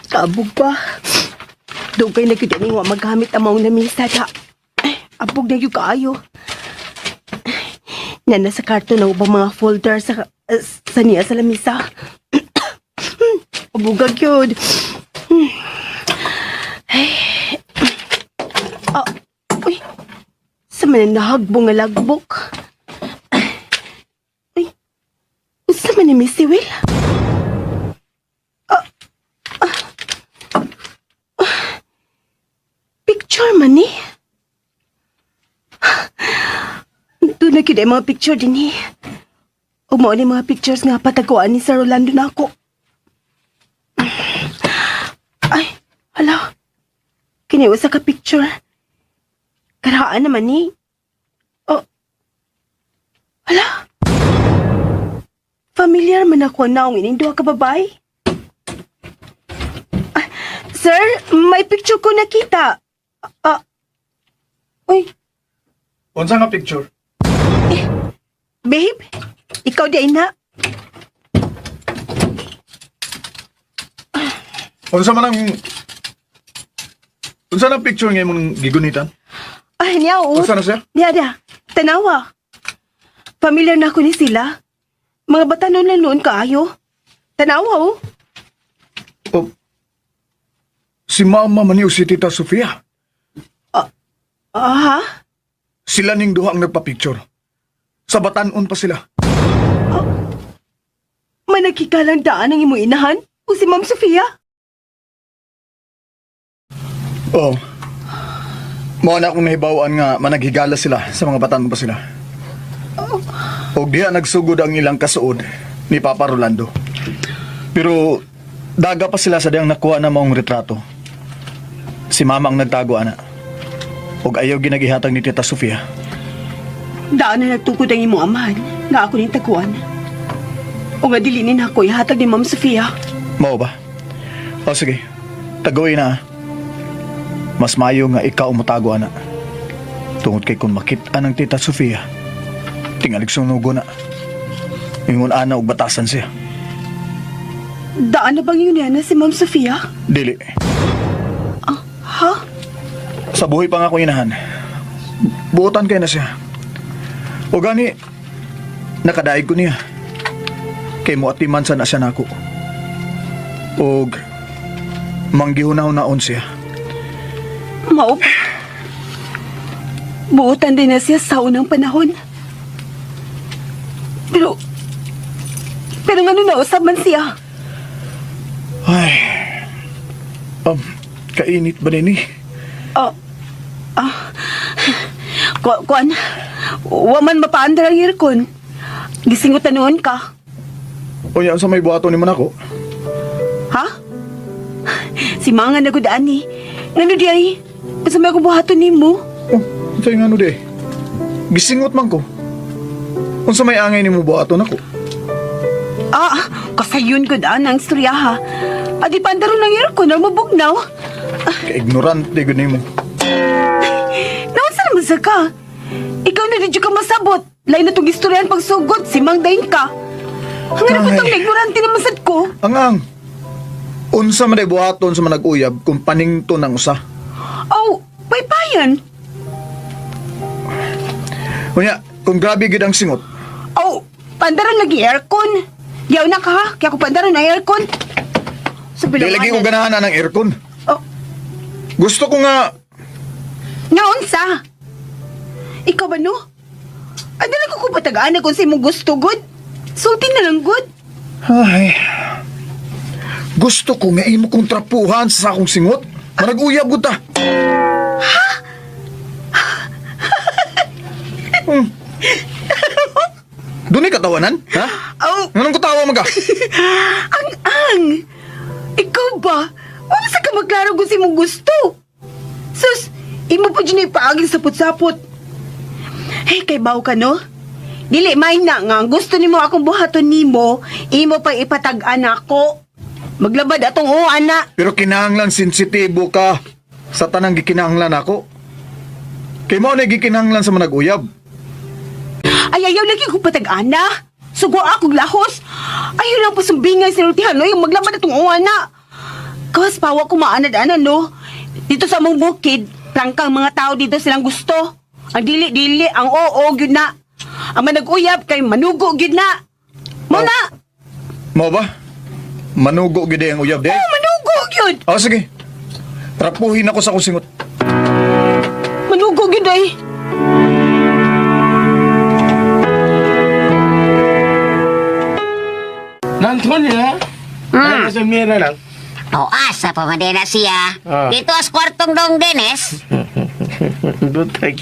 Kaabog pa. Dugay na gyud ani wa magamit ang maong lamisa da. Ay, abog na gyud kaayo. Nana sa karton ang ubang mga folder sa niya sa lamisa. Abugag gyud. Ay. Ah, uy. Sa man nahagbong nga lagbok. Uy. Unsa man ni Missy Will? Picture man ni. Doon na gyud ay mga picture din eh. Ug mao ni mga pictures nga pataguan ni Sir Rolando na ako. Ay, hala. Kini usa ka picture. Karaan naman ni. Oh. Hala. Familiar man ako naong ining duha ka babae. Ah, sir, may picture ko nakita. Ah. Uy, Unsa nga picture? Babe, ikaw di ay na. Unsa man ang Unsa nang picture nga imong gigunitan? Ay, niya, oh. Unsa na siya? Niya, niya. Tanawa. Familiar na ako ni sila. Mga bata noon lang noon kaayo. Tanawa oh. Oh, si Mama man niyo si Tita Sofia. Ah, ha? Sila ning duha ang nagpa-picture. Sa batanon pa sila. Managkikalang daan ang imong inahan o si Ma'am Sofia? Oo. Oh. Mao na akong nahibaw-an nga managhigala sila sa mga batanon pa sila. Og diha nagsugod ang ilang kasuod ni Papa Rolando. Pero daga pa sila sa diyang nakuha na maong retrato. Si Mama ang nagtago ana. Og ayaw ginagihatag ni Tita Sofia. Daan na nagtukod ang imong amahan nga ako ning taguan. O nga dili ni nako ihatag ni Ma'am Sofia. Mao ba? O sige, tagoy na. Mas mayo nga ikaw motago ana. Tungod kay kung makit-an ang Tita Sofia, tingalig sunugo na. Ingon ana og batasan siya. Daan na bang yun na si Ma'am Sofia? Dili. Ha? Sa buhi pa nga ko inahan. Buotan kay na siya. O gani, nakadaig ko niya. Kay mo atiman sa na siya nako. Og manggihuna-hunaon siya. Mao. Buotan din na siya sa unang panahon. Pero, pero ngano nausap man siya? Ay, kainit ba nini? Kuan, wa man mapaandar ang aircon. Gisingutan noon ka. O yan sa may buhaton ni Manako. Ha? Si mga nagudaan ni. Ngano di ay? Basta may akong buhaton nimo. Oh, sa nga ano di ay? Gisingot man ko. Unsa may angay nimo buhaton ako? Ah, kasayon gud ang istorya ha. Adi paandaro ng aircon or mabugnaw. Ka-ignorante gud nimo. Naunsa naman sa ka? Ikaw na di ka masabot. Lain na tong istoryahan pagsugod, si Mang Dain ka. Ang ano pa tong ignorante naman sad ko? Ang. Unsa man ay buhaton sa manag-uyab kung paningto ng usa. Oh, paypayan. Unya, kung grabe gid ang singot, Oh, pandaran lagi aircon. Yaw na ka ha, kaya ko pandaran ang aircon. Sa di lagi ko ganahan ng aircon. Oh. Gusto ko nga Nga unsa? Ikaw ba no? Ay, dala ko patagaan kung sa imong gusto, good. Sulti na lang, good. Ay. Gusto ko nga imo kong trapuhan sa akong singot. Manag-uyab gud ta. Ha? Dunay katawanan? Ha? Oh, Nganong katawa man ka? ang-ang! Ikaw ba? Wala sa ka maglaro kung sa imong gusto. Sus, imo pa dyan ipaagin sapot-sapot. Hey, kay baw ka, no? Dili, may na nga. Ang gusto nimo akong buhaton nimo, imo pa ipatag-an ako. Maglabad atong oo, ana. Pero kinahanglan sensitibo ka sa tanang gikinahanglan ako. Kay mao na gikinahanglan sa manag-uyab. Ay, ayaw lagi ko patag-ana. Sugo akong lahos. Ayaw lang pasumbingay sa nultihan, no? Yung maglabad atong oo, ana. Kawas pawa ko maanad-ana, no? Dito sa among bukid, prangkang mga tao dito silang gusto. Ang dili-dili, ang oo, gyud na. Ang manag-uyab kay manugo gyud na. Mo na. Mao ba? Manugo gyud ang uyab di. Oh, manugo gyud. Oh, sige. Trapuhin ako sa akong singot. Manugo gyud ay. Nandun niya. Ano sa mira lang? O asa pa man din na siya. Ah. Dito as kwartong dong Dennis. Butag.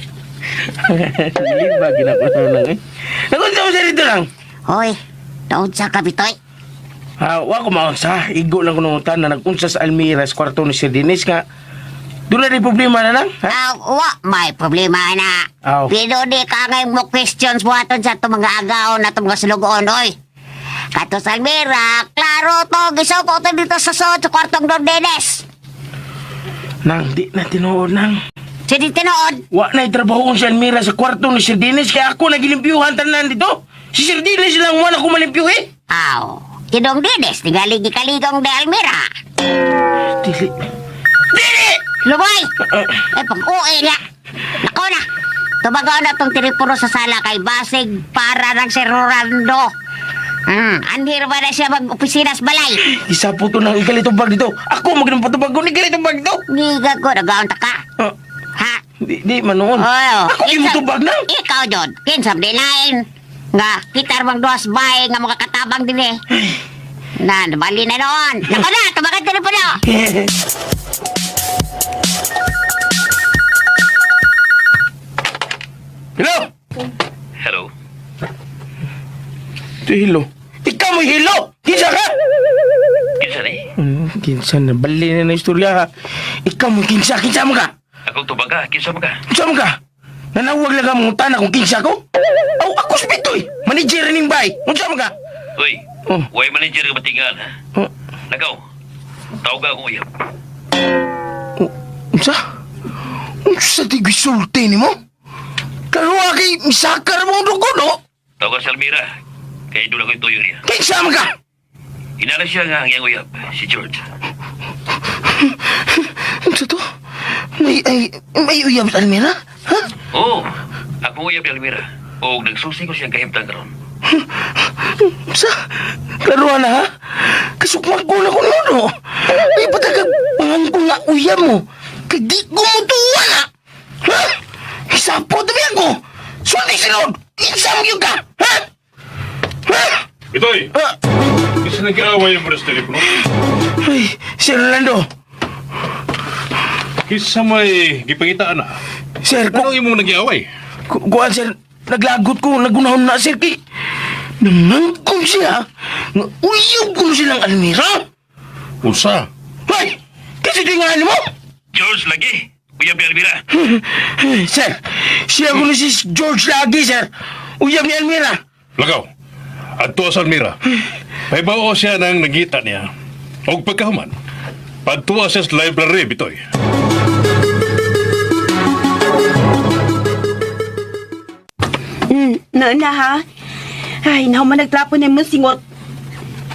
Lima ginakuno lang eh. Nagunsa mo siya dito lang? Hoy, taon sa kabitoy. Ha, wa ko maunsa. Igo lang ko nungutan na nag-unsa sa Almira sa kwarto ni Sir Dennis nga. Doon na rin problema na lang. Ha? Ah, wa, may problema na. Aw. Pero di ka ngay mo questions buhaton sa itong mga agaw na itong mga sulugoon, oy. Kato sa Almira, klaro to, gisuko to dito sa sod sa kwartong Don Dennis. Nang, di na tinuod nang. Sa di tinuod, Wa na itrabahoon si Almira sa kwarto ni Sir Dennis kaya ako nagilimpiuhan tanan dito. Si Sir Dennis lang wala ko malimpyo eh. aw, si Dong Dennis, tingali gikaligong de Almira. Dili. Dili! Lumay! Eh, pag-uwi niya. Nako na. Tumagaw na tong telepono sa sala kay Basig para ng si Rolando. Anhir ba na siya mag-opisina sa balay? Isa po to nang ikalitong bag dito. Ako magnang patubag ko ni ikalitong bag dito. Ngiga ko, nagaunta ka. Ah, Ha? di man noon. Oh, Ako yung tubag na. Ikaw, John. Kinsam di lain. Nga, kita bang duas bay nga mga katabang din eh. Na, nabali na noon. Nako na, tumakan telepono. Hello? Hello? Ito hilo. Ikaw mo hilo! Kinsa ka? Kinsa ni? Kinsa na, bali na na istorya ha. Ikaw mo kinsa, kinsa mo ka? Akong tubag ka, kinsa mo ka? Kinsa mo ka? Nanawag lang ka mong tana kung kinsa ko? Aw, ako sa pitoy! Manager ning bay! Unsa mo ka? Uy, Oh. way manager ka batingan ha? Oh, Nagaw, tawag akong uyab. oh, unsa? Unsa di gisulti nimo? Karuha kay misakar mo ang dugo, no? Tawag sa Almira, kaya doon ako yung tuyo niya. Kinsa mo ka? Inala siya nga ang iyang uyab, si George. Unsa to? May, ay, may uyab sa Almira? Ha? Oo, oh, akong uyab ni Almira. O nagsusi ko siyang kahimtang karon. Sa, klaruan na ha? Kasukman ko na kung ano. May patagag pangangko nga uyab mo. Kay di ko mo tuwa na. Ha? Isapo tabi ako. Sulti sinod. Insam yun ka. Ha? Ha? Bitoy! Ah, Isa nag-aaway mo na sa telepono. ay, Sir Orlando. Kisa may gipangitaan na. Sir, Anong imong nag-iaway? kuan sir, naglagot ko, nagunahon na sir kay nangangkong siya. Nga uyab ko silang Almira. Usa. Hoy! Kasi di nga mo? George lagi, uyab ni Almira. Sir, siya ko si George lagi, sir. Uyab ni Almira. Lagaw. Adto sa Almira. Pahibaw siya nang nagita niya. Og pagkahuman, padtuwa siya sa library, Bitoy. Na na ha. Ay, nahu man nagtrapo na imong singot.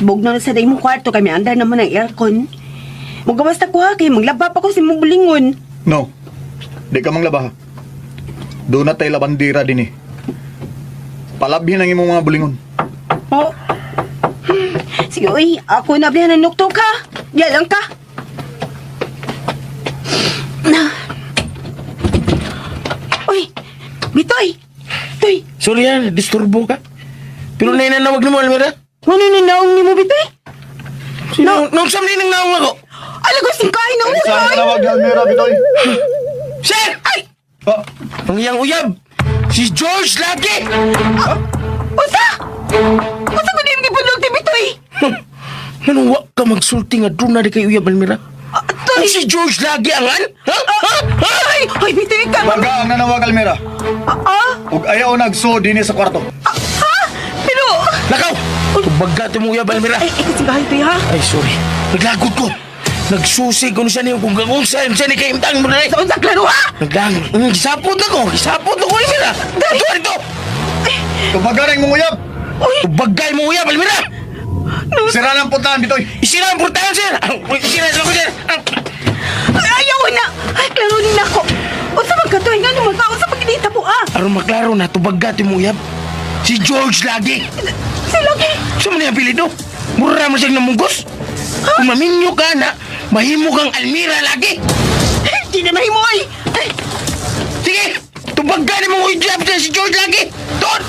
Bugnaw na sa day mong kwarto kami andar naman ang aircon. Mugawas ta ko ha kay maglaba pa ko sa imong bulingon. No. Di ka manglaba ha. Doon na tayo labandira din eh. Palabhin ang imong mga bulingon. Oh. Sige, uy, ako na ablihan ng nuktok ha. Diyan lang ka. Na. Uy, Bitoy. Toy, Sorry yan, disturbo ka. Pero nainanawag na mo, Almira. ano ni naong ni mo, Bitoy? Sino? No. Nung saan nang naong ako? Alago, singkain na ulo, Saan Toy. nawag ni Almira, Bitoy? Sir! Ay! Ah, Ang iyang uyab! Si George lagi! Unsa? Unsa ko niyong gibulog ni Bitoy? Ano, wa ka magsulti nga doon na di kay uyab, Almira? Ah, Toy. Ang si George lagi angan? Ha? Ha? Ha? Ay, ay, Bitoy ka. baga ang nanawag, Almira. Ah, Ug ayaw nagso dinhi sa kwarto. ah, ha? Pero, Lakaw! Tubaga ito mong uyab, Almira. ay, ay, kasi bahay, Toy, ha? Ay, sorry. Naglagot ko. Nagsusi ko na siya niyo kung gagawin siya ni kay Imtang mo na Sa unsa klaro, ha? Naglagot. Gisapot ako. Gisapot ako, Almira. Ito, ito. Tubaga na imong uyab. Tubagay mo uyab, Almira. Sira ng puntahan, Bitoy. Isira ang portahan, sir. Ah, Isira sa ako, sir. Ah, Ay, ayaw na. Ay, klaro ni nako. Unsa man ka, Toy? Nga naman ka? Unsa man kinita po, ah? Aron maklaro na, tubagga ti mo uyab. Si George lagi. Sila, okay? Sa man niyang apelido? Mura mo siyang namunggos. Kung maminyo ka na, mahimo kang Almira lagi. Di na mahimo, ay. Ay, Sige, tubagga ni mong uyab si George lagi. Doon!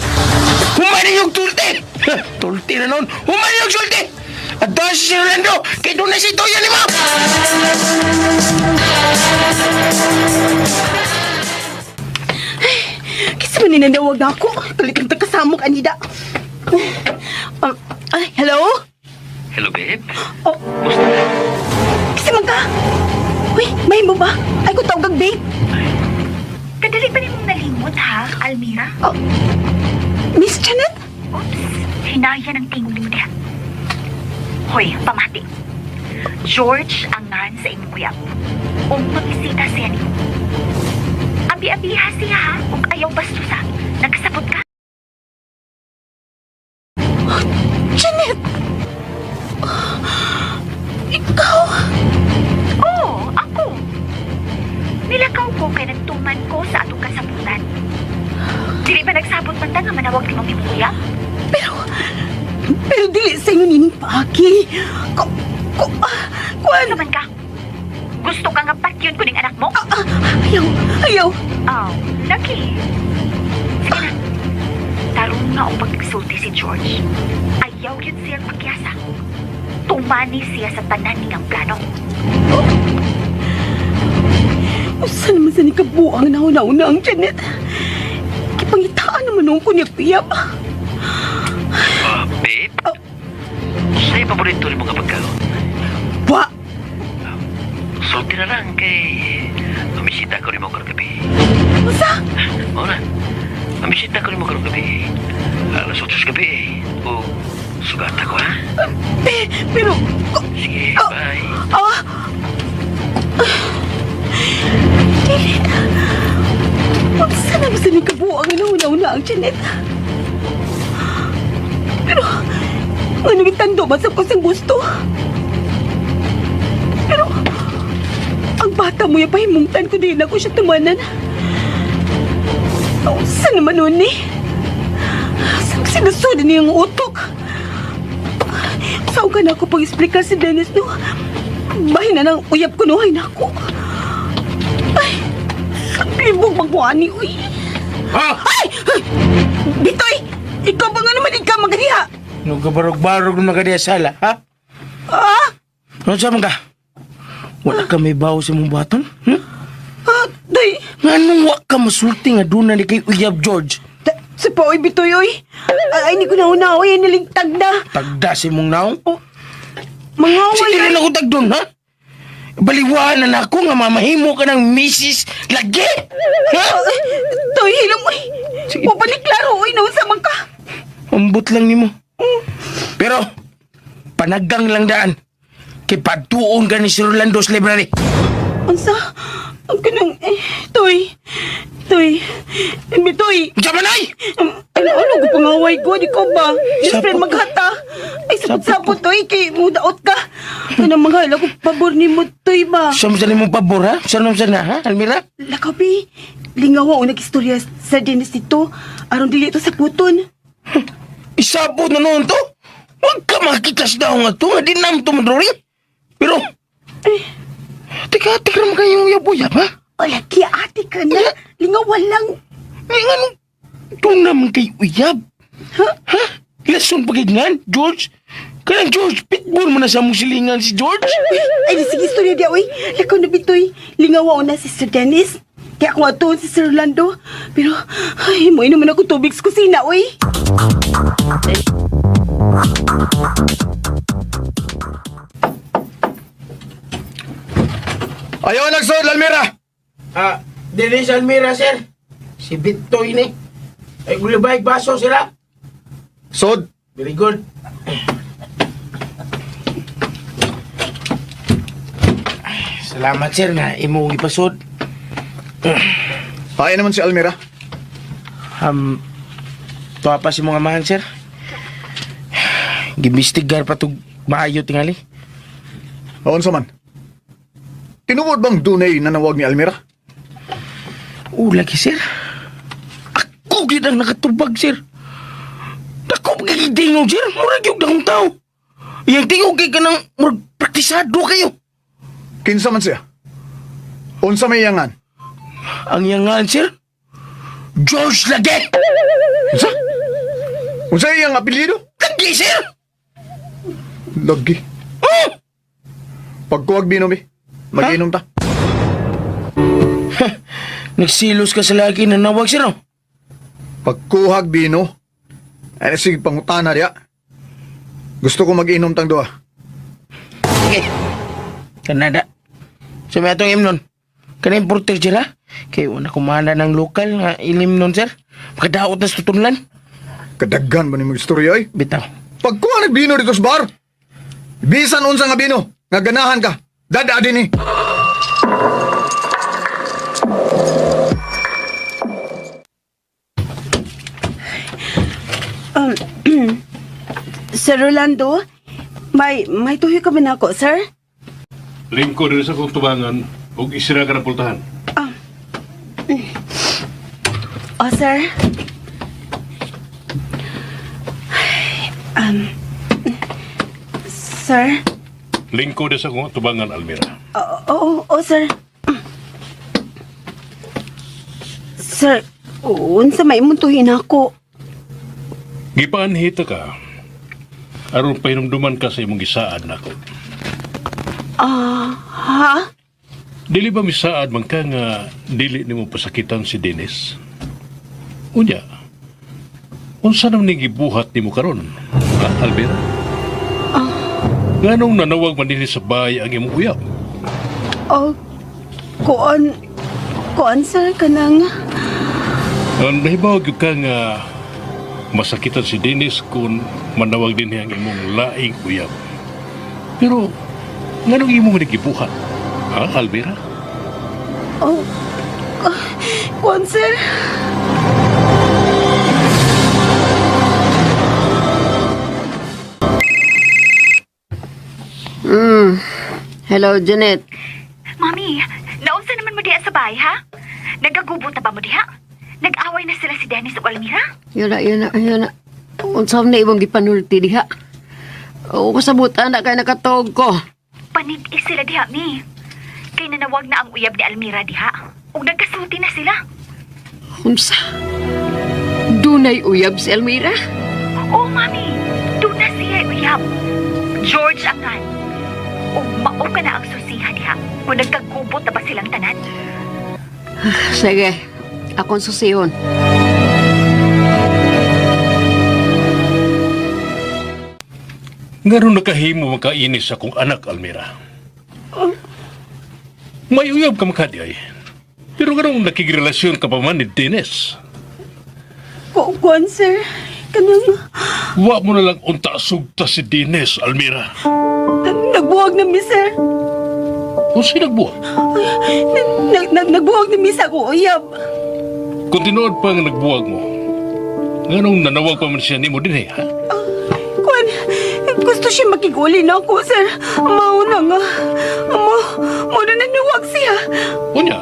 Humani yung tulti! Tulti na noon. Humani yung sulti! At doon si Rolando, kay doon na si Toya ni mo! Kisa man ninanawag na ako. Kalikang tagkasamok, Anida. Ay, hello? Hello, babe. Oh, Musta na? kisa man ka? Uy, mahimo ba? Ay, kung tawag babe. Kadali pa nimong nalimot ha, Almira? Oh, Miss Janet? Oops, hinaya ng tingog nimo diha. Hoy, pamati. George ang ngaran sa imong uyab. Ug mabisita siya nimo. Abi-abiha siya ha, ug ayaw bastusa. Nagkasabot ka? Janet! Ikaw? Oo, ako. Nilakaw ko kay nagtuman ko sa atong kasabutan. Dili ba nagsabot man ta nga manawag ni mong imong uyab? Pero, Pero dili sa inyo nining paaki. Ko, ko, kuan. Ano man ka? Gusto ka nga patyon ko ning anak mo? Ayaw, ayaw. Oh, lagi. Sige na. Tarong nga ang pagsulti si George. Ayaw yun siya pakyasa. Tumani siya sa tanan niyang plano. Usa naman sa nikabuang na una-una ang Janet. Kipangitaan naman noon ko niya piyap. Babe? Sa'yo paborito rin mga pagkaon. Wa! Sulti na lang kay... Amisita ko rin mo karong gabi. Usa? Mao na. Amisita ko rin mo karong gabi. Alas 8 sa gabi. O, sugata ko ha? Pero... Sige, bye. Ah! Dili. Unsa naman sa nikabuang na una-una ang Janet. Pero, ano itando ba sa kusang gusto? Pero, ang bata mo yung pahimungtan ko din ako siya tumanan. Unsa naman nun eh? Saan sinasod niyang utok? Saan ka na ako pag-explicar si Dennis, no? Bahin na ng uyab ko, no? Ay, nako. Ay, libog magbuhani, uy. Ha? Ay! Ay! Bitoy! Ikaw ba nga naman ikaw maganiha? Nagkabarog-barog na kaniya sala, ha? Ah? Ano sa mga? Wala ka may bawo sa mong baton? Ah, day! Nga nung wa ka masulti nga doon na ni kay Uyab George. Sa pa, oy, Bitoy, oy. Ay, hindi ko na una, oy. Nalingtag na. Tagda si mong naong? Oh, mga Sige rin ako tagdon, ha? Baliwanan na ako nga mamahimo ka ng misis lagi! Ha? Toy, hilom, oy. Pabalik klaro, oy. Naunsa man ka. Ambot lang nimo. Pero, panaggang lang daan. Kay patuon ka ni Sir Orlando sa library. Unsa? Ang kanang, eh, Toy. Toy. Eh, Toy. Unsa man ay? Ano, ano, ko pangaway ko, di ko ba? Just friend, maghata. Ay, sapot-sapot, Toy, kay mudaot ka. Ano, mga ko, pabor ni mo, Toy ba? Sa mo sa nimong pabor, ha? Sa mo sa na, ha, Almira? Lakabi, lingawa o nag-istorya sa Dennis dito. Aron dili ito sa puton. Isabot na noon to. Huwag ka makita sa daong nga to, nga di naman to madroring. Pero, teka, teka naman kayong uyab-uyab, ha? O, lagi, ate ka na. Lingawa lang. Nga, nga, doon naman kay uyab. Ha? Ha? Lason pagignan, George? Kanang George, pitbull mo na sa mong silingan si George. Ay, sige, istorya di, oy. Lakaw na bitoy. Lingawa o na si Sir Dennis. Kaya ako atuon si Sir Orlando. Pero, ay, mo naman ako tubig sa kusina, oy. Ayaw nagsuod, Almira! Ah, Dennis Almira, sir. Si Bitoy ni. Ay, gulibay, baso, sir, ha? Sod. Very good. Salamat, sir, na imo ipasod. Kaya naman si Almira. Tuwa pa si mga amahan, sir. Gimbestigar pa tug maayo tingali. Aon sa man. Tinuod bang dunay nanawag ni Almira? Lagi, sir. Ako gid ang nakatubag, sir. Dako pagigidingog, sir. Murag yung dakong tao. Iyang tingog kay kanang murag praktisado kayo. Kinsa man siya? Unsa may iyangan? Ang iyangan, sir? George Lage! Unsa? Unsa iyang apelyido? Lagi, sir! Lagi. Oh! Pagkuwag bino, mi. Mag-inom ta. Nagsilos ka sa lagi na nawag, sir, no? Pagkuhag bino. Ay, sige, pangutana diya. Gusto ko mag-inom tang duha. Sige. Kanada. So, may atong imnon. Kana importer sir, ha? Kay wala kumana ng lokal nga ilim nun, sir. Makadaot na sa tutunlan. Kadaghan ba ni mag istorya, ay? Bitaw. Pagkuha ng bino dito sa bar. Bisan unsa nga bino, nga ganahan ka. Dada din eh. Sir Rolando, may tuyo ka man ako, sir? Lingkod rin sa kong tubangan ug isira ka ng pultahan. Oh, sir. Sir? Lingkod sa akong tubangan, Almira. Oo, oh, sir. Sir, unsa may imong tuhin ako? Gipaanhita ka. Aron pahinumduman ka sa imong gisaad nako. Ah, ha? Dili ba misaad man ka nga dili nimo pasakitan si Dennis? Unya, unsa naman ni gibuhat nimo karon, ha, Almira? Nganong nanawag man dinhi sa bahay ang imong uyab? Oh, kuan, kuan sir, kanang. Ang nahibaw gyud ka nga masakitan si Dennis kung manawag dinhi ang imong laing uyab. Pero nganong imong nagibuhat? Ha, Almira? Oh, ah, kuan sir. Hello, Janet. Mami, naunsa naman mo diha sa bahay, ha? Nagagubot na ba mo diha? Nag-away na sila si Dennis ug Almira? Yun na, yun na, yun na. Unsa man na imong gipanulti diha? Oo, kasabot na kay nakatog ko. Panig-is sila diha, mi. Kay nanawag na ang uyab ni Almira diha. Ug nagkasulti na sila. Unsa? Dunay uyab si Almira? Oh, mami, doon na siya uyab. George ang. Ug mao ka na ang susiha diha. Kung nagkagubot na ba silang tanan? Sige, akong susihon. Nganong nakahimo makainis sa akong anak, Almira? May uyab ka makadi ay. Pero nganong nakigrelasyon ka pa man ni Dennis? Kuan sir, kanang. Wa mo na lang unta sugta si Dennis, Almira. Nagbuwag na mi sir. Kung sinagbuwag? Nagbuwag na mi sa akong uyab. Kung tinuod pa nga nagbuwag mo, nganong nanawag pa man siya nimo dinhi, ha? Kuan, gusto siya makiguli na ako, sir. Mao na nga. Mo na nanuwag siya. Unya,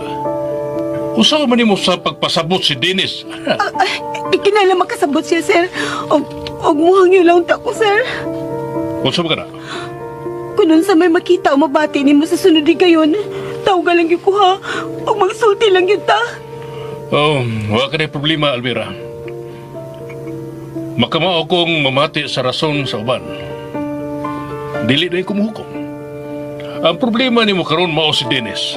usaw man nimo sa pagpasabot si Dennis. Ah, ikinala makasabot siya, sir. Og muhangyo lang ta ko, sir. Unsa ba ka na? Kung unsa may makita o mabati nimo sa sunod di gayon, tawga lang gyud ko ha. Og magsulti lang gyud ta. Oh, wa ka na problema, Almira. Makamao kong mamati sa rason sa uban. Dili na kumuhukom. Ang problema nimo karon mao si Dennis.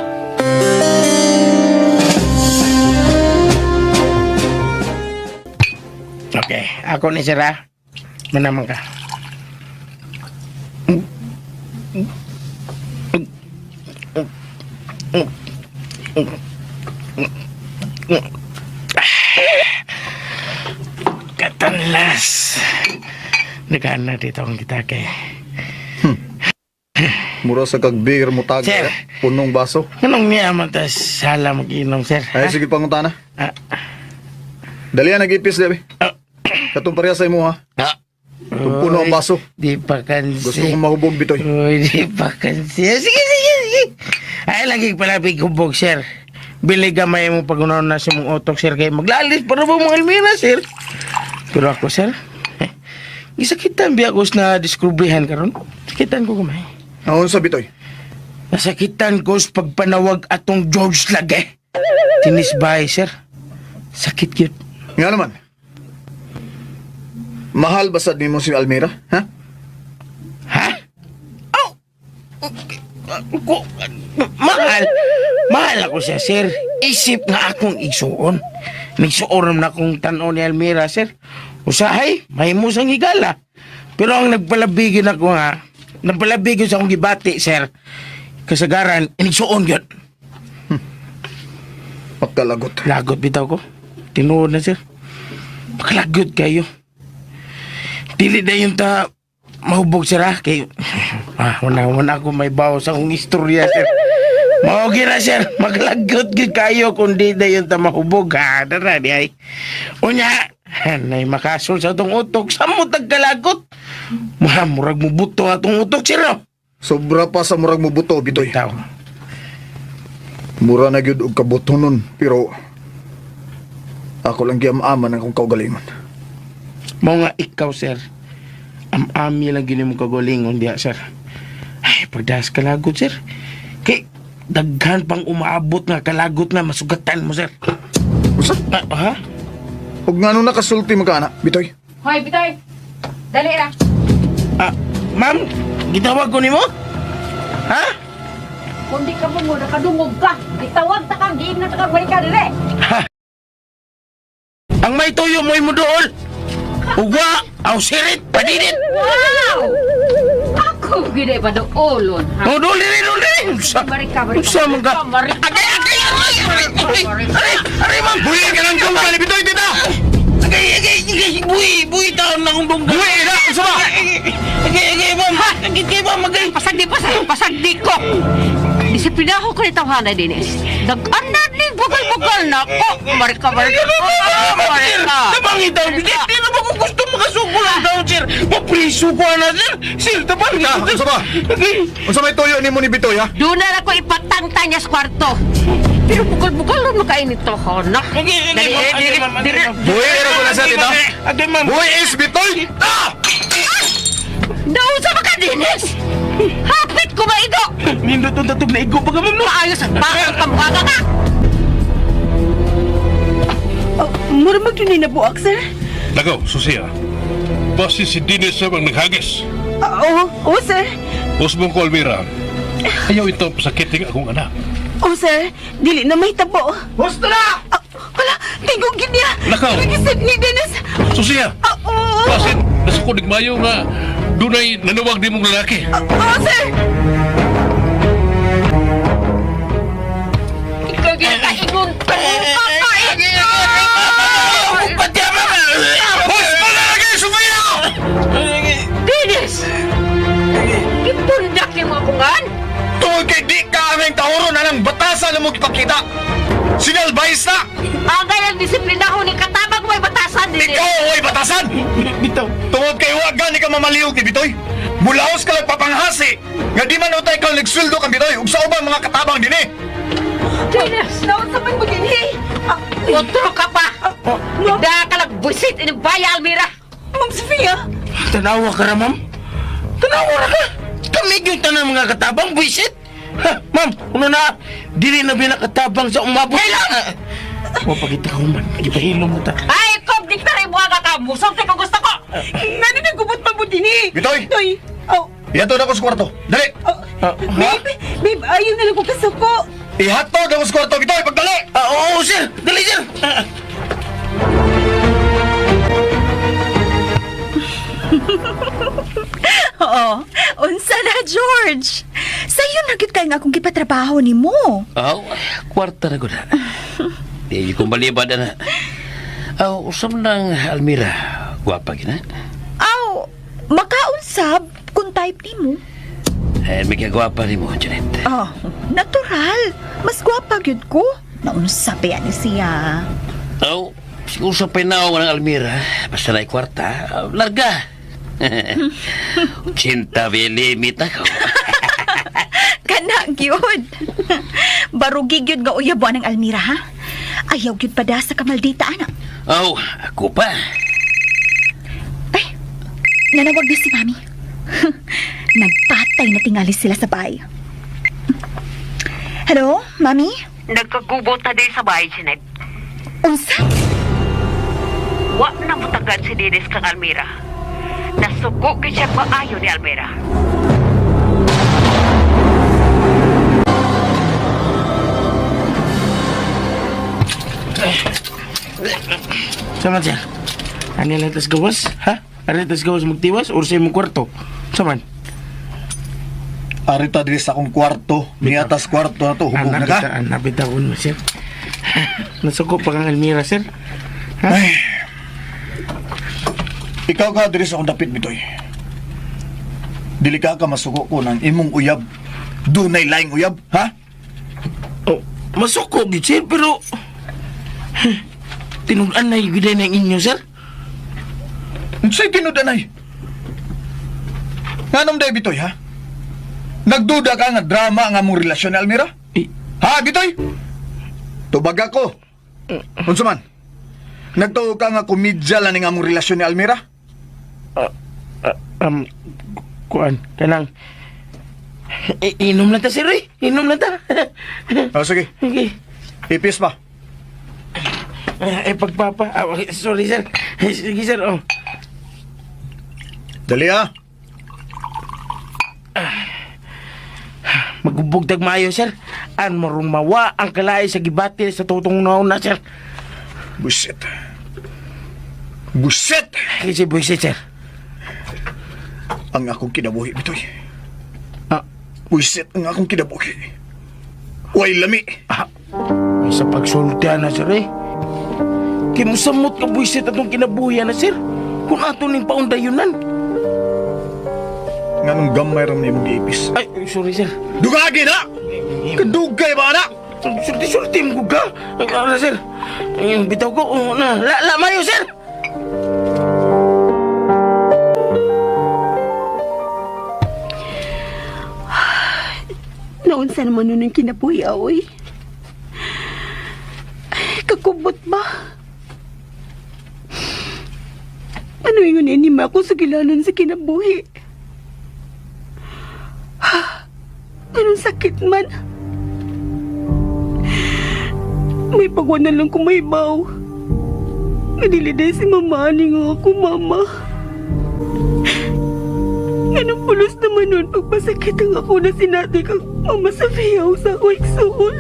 Okay, ako ni sir ha. Manaman ka. Katanlas. Nagana dito ang kita kay. Mura sa kagbir mo taga. Sir. Punong baso. Anong niya man ta sala mag-inom, sir? Ay, sige pangutana. Ah. Dali na nag-ipis, Debbie. Ah. Katong pareha sa imo, ha? Ah. Itong puno ang baso. Di pa kansi. Gusto kong mahubog, Bitoy. Uy, di pa kansi. Sige, sige, sige. Ay, lagi palapig hubog, sir. Bili gamay mo pag na sa mong utok, sir. Kaya maglalis para ba mong Almira, sir? Pero ako, sir, eh, gisakitan biya ko na diskubrihan karon. Sakitan ko gamay. Naon sa Bitoy? Nasakitan ko sa pagpanawag atong George lagi. Tinis bahay, sir. Sakit yun. Nga naman. Mahal ba sad nimo si Almira, ha? Ha? Oh! Ko, mahal. Mahal ako siya, sir. Isip nga akong igsuon. Nigsuon na akong tanaw ni Almira, sir. Usahay, mahimo sang higala. Pero ang nagpalabigin ako ha, nagpalabigin sa akong gibati, sir. Kasagaran, inigsuon yun. Pagkalagot. Lagot bitaw ko. Tinuod na, sir. Pakalagot kayo. Dili na yung ta mahubog, sir, ha? Kay, wala, wala ako may bawo sa akong istorya, sir. Maogi na, sir. Maglagot gyud kayo kung di na yung ta mahubog, ha? Dara, di ay. Unya, nay makasol sa atong utok. Sa mo tagkalagot? Mura, murag mo buto atong utok, sir, no? Sobra pa sa murag mo buto, Bitoy. Bitaw. Mura na gyud og kabuto nun, pero ako lang giyamaman ang akong kaugalingon. Mao nga ikaw, sir. Am-ami lang gini mo kagalingon diha, sir. Pagdahas kalagot, sir. Kay, daghan pang umaabot nga kalagot na masugatan mo, sir. Usa? Ah, ha? Ug ngano nakasulti mo ka, anak, Bitoy? Hoy, Bitoy! Dali ra. Ah, ma'am, gitawag ko nimo? Ha? Kung di ka mo nakadungog ka. Gitawag ta kang giingnan ta kang balik ka dire. Ang may tuyo mo'y muduol. Ugwa, aw sirit, padidit. Wow! Ako gid ba doolon ha? Oh, duli rin, duli rin. Unsa? Marika, marika. Unsa man ka? Marika. Agay, agay, aray, aray, aray, aray, aray, ma'am. Buhi ka ng dungga ni Bitoy, tita! Agay, agay, agay, buhi, buhi taon na akong dungga. Buhi na, unsa ba? Agay, agay, ma'am. Agay, agay, ma'am, agay. Pasagdi, pasagdi, pasagdi ko. Disiplinaho ko ni tawhana dinis. Nag-anad ni bugal-bugal na ko. Marika, marika. Marika. Tabang itaw, di di na ba kung gusto makasuko lang daw, sir? Mapriso ko na, sir. Sir, tabang Tita, unsa ba? Agay. Unsa may tuyo nimo ni Bitoy, ha? Doon na ako ipatangtang niya sa kwarto. Pero bugal-bugal lang makainit tawhana. Agay, agay, Dali, ma'am, eh, agay, dire, ma'am, agay, dire. ma'am. Buhi ra ko na siya, tita. Agay, ma'am. Buhi is Bitoy! Ah! Nausa ba ka, Dennis? Hapit ko maigo! Nindot ang tatog na igo pa ka, ma'am, no? Maayos ang bakit kamukha ka! Oh, mura magdunay na buak, sir. Lagaw, Susiya. Basi si Dennis ang naghagis. Ah, oo, oo, sir. Usbong ko, Almira. Ayaw ito pasakiting akong anak. Oo, sir. Dili na may tabo. Husto na! Ah, wala, tingog gid niya. Lakaw. Nagisad ni Dennis. Susiya! Ah, oo. Basin, nasa kunig mayo nga dunay nanuwag di mong lalaki. Ah, oo, sir. Ikaw ginakaingon ka kakain! Husto na lagi, Sofia! Dennis! Gipundak ni mo akungan? Tungod kay di ka aming taoron anang batasan na mo ipakita. Sinalbayis na! Angay ang disiplina ko ni katabang may batasan, Dennis! Ikaw ay batasan! Bitaw. Tungod kay wag gani ka mamaliw kay Bitoy. Mulaos ka lang papanghasi. Nga di man utay ikaw nagsweldo kang Bitoy ug sa ubang mga katabang dinhi. Dennis! Naunsa man mo dinhi? Ah, Otro ka pa! Da ka lang buisit ini baya, Almira! Ma'am Sofia. Tanawa ka ra, ma'am. Tanawa ra ka. Kami yung tanang mga katabang, buwisit. Ha, ma'am, una na, dili na binakatabang sa umabot. Hey, Mapakita ko man, gipahilom mo ta. Ay, kom, di ka rin buwaga ka! Musog kung gusto ko! Ngano nagubot pa mo dinhi? Bitoy! Bitoy. Oh, Ihatod ako sa kwarto. Dali! oh. Babe, babe, ayaw na lang ko kasuko. Ihatod ako sa kwarto, Bitoy! Pagdali! Ah, oo, sir. Dali, sir. Ah, Oo. Unsa na, George? Sayo na gyud kay nga akong gipatrabaho nimo. Aw, kwarta na ko na. Di ko malibad na. Aw, usam ng Almira. Gwapa gina. Aw, makaunsab kung type nimo. Eh, may kagwapa ni mo, Janet. Oh, natural. Mas gwapa gyud ko. Naunsa pa yan ni siya. Aw, siguro sa pinaw ng Almira, basta na kwarta, aw, larga. Cinta limit ako. Kana gyud. Barugi gyud nga uyab ng Almira ha. Ayaw gyud pada sa kamaldita ana. Aw, ako pa. Ay, nanawag na si Mami. Nagpatay na tingali sila sa bahay. Hello, Mami? Nagkagubot na din sa bahay, Sinet. Unsa? Wa na mutagan si Dennis kang Almira. Nasuko kay siya maayo ni Almira. Sama, sir. Ano lang tas gawas? Ha? Ano tas gawas magtiwas? Or sa imong kwarto? Saman? Arita diri sa akong kwarto. Niatas kwarto na to. Hubog na ka. Anak, bitawon mo, sir. Nasuko pa kang Almira, sir. Ay. Ikaw ka diri sa akong dapit, Bitoy. Dili ka ka masuko ko ng imong uyab. Dunay laing uyab, ha? Oh, masuko gyud sir, pero tinud-an na gyud ng inyo, sir. Unsay tinud-anay? Nganong day, Bitoy, ha? Nagduda ka nga drama ang among relasyon ni Almira? Eh, Ha, Bitoy? Tubag ako. Unsa man? Nagtuo ka nga komedya lang ning among relasyon ni Almira? kuan, kanang Inom lang ta, sir, eh. Inom lang ta. Ah, sige. Okay. Ipis ba? Eh, pagpapa. Ah, sorry, sir. Sige, sir, oh. Dali ah. Magubog maayo, sir. An marumawa ang kalahi sa gibatil sa tutong nauna, sir. Buset. Buset! Kasi buisit, sir. Ang akong kinabuhi, Bitoy. Ah. Buset ang akong kinabuhi. Way lami. Ah, ay sa pagsultian na, sir, eh. Kimusamot ka buisit atong kinabuhi na, sir. Kung ato ning paundayunan. Nganong gamay ram ni imong giipis. Ay, sorry, sir. Dugagi na! Kadugay ba na? Sulti-sulti mo ka. Ay, ano, sir? Ay, bitaw ko. Oh, na. La, la, mayo, sir! Naunsa naman nun ang kinabuhi, oy. Ay, kakubot ba? Ano yung ini ako sa gilanon sa kinabuhi? Ha, anong sakit man? May pagwanan lang kumaybaw. Nadili din si mama ani nga ako, mama. Anong pulos naman nun pagpasakit ang ako na sinati kang Mama Sofia sa ako igsuon.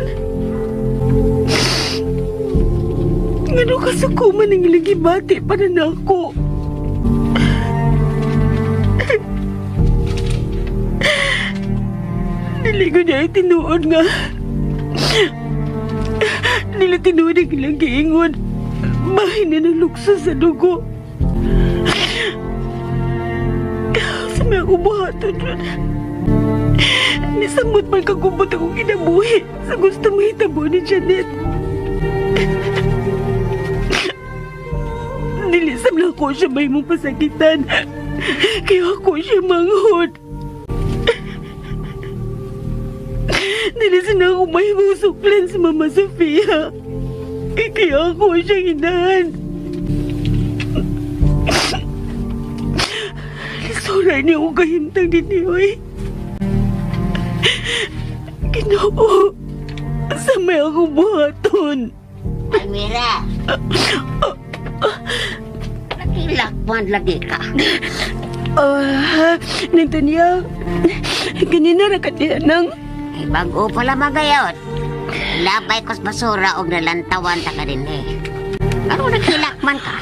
Ngano kasukuman ang ilang gibati para na ako. Dili ko niya tinuod nga. Dili tinuod ang ilang giingon. Bahin na ng lukso sa dugo. Sa may ako buhaton ron. Nisamot man kagubot akong kinabuhi sa gusto mahitabo ni Janet. Dili sa lang ko siya may mong pasakitan. Kaya ako siya manghod. Dili sa na ako may mong suklan sa Mama Sofia. Kaya ako siya hinahan. Lisuray niyo ako kahimtang din niyo eh. Ginoo, sa may akong buhaton. Almira. Nakilakman lagi ka. Ah, Nantanya, ganina ra ka diha nang. Ay, bago pala magayon. Labay kos basura og nalantawan ta ka din eh. Ano nakilakman ka?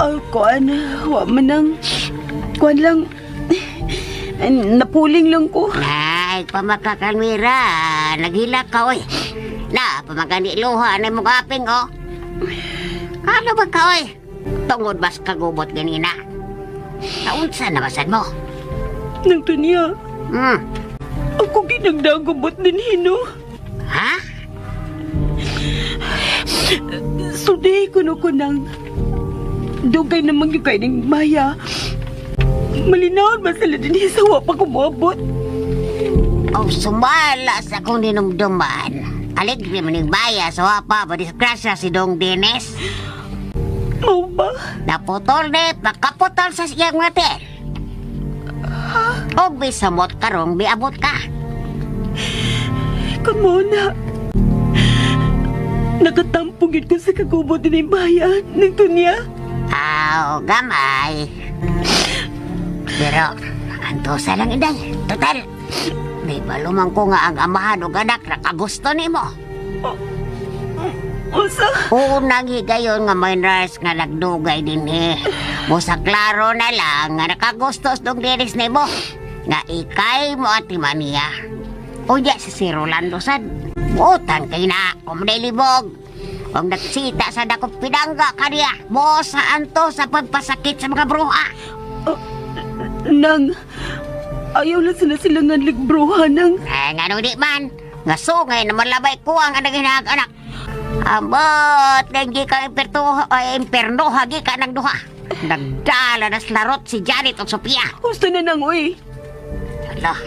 Ah, kuan, wa man nang, kuan lang, napuling lang ko. Ay, pamakakalmira, naghilak ka, oy. Na, pamagani luha na mong aping, oh. Ano ba ka, oy? Tungod bas kagubot ganina. Naunsa na basan mo? Nang tunya, ako ginagdagubot din hino. Ha? Sudi ko no ko nang dugay naman yung kay ning maya. Malinawon ba sila din sa wa pa kumabot? Oh, sumala sa akong dinumduman. Aligri man ning baya sa wapa ba disgrasya si Dong Dennis. Mao ba? Naputol ni, makaputol sa siyang matel. Og bisamot karong miabot ka. Kun mo na. Nakatampong yun ko sa kagubot din yung bayan ng tunya. Aw, gamay. Pero, antosa lang inday. Total, di ba lumang ko nga ang amahan og anak nakagusto nimo? Unsa? Unang higayon nga may nurse nga nagdugay din eh. Busa klaro na lang nga nakagusto sa dong diris nimo. Nga ikay mo at maniya. Unya sa si Rolando sad. Butan kay na, kumnilibog. Kung nagsita sa dakong pinangga kaniya, mo sa anto sa pagpasakit sa mga bruha. Nang, ayaw lang sila sila nga ligbruha nang. Eh, nga di man. Nga sungay na malabay ko ang anang anak. Amot, nga ka imperno, hagi ka ng duha. Nagdala na sa larot si Janet o Sophia. Gusto na nang, uy. Ala,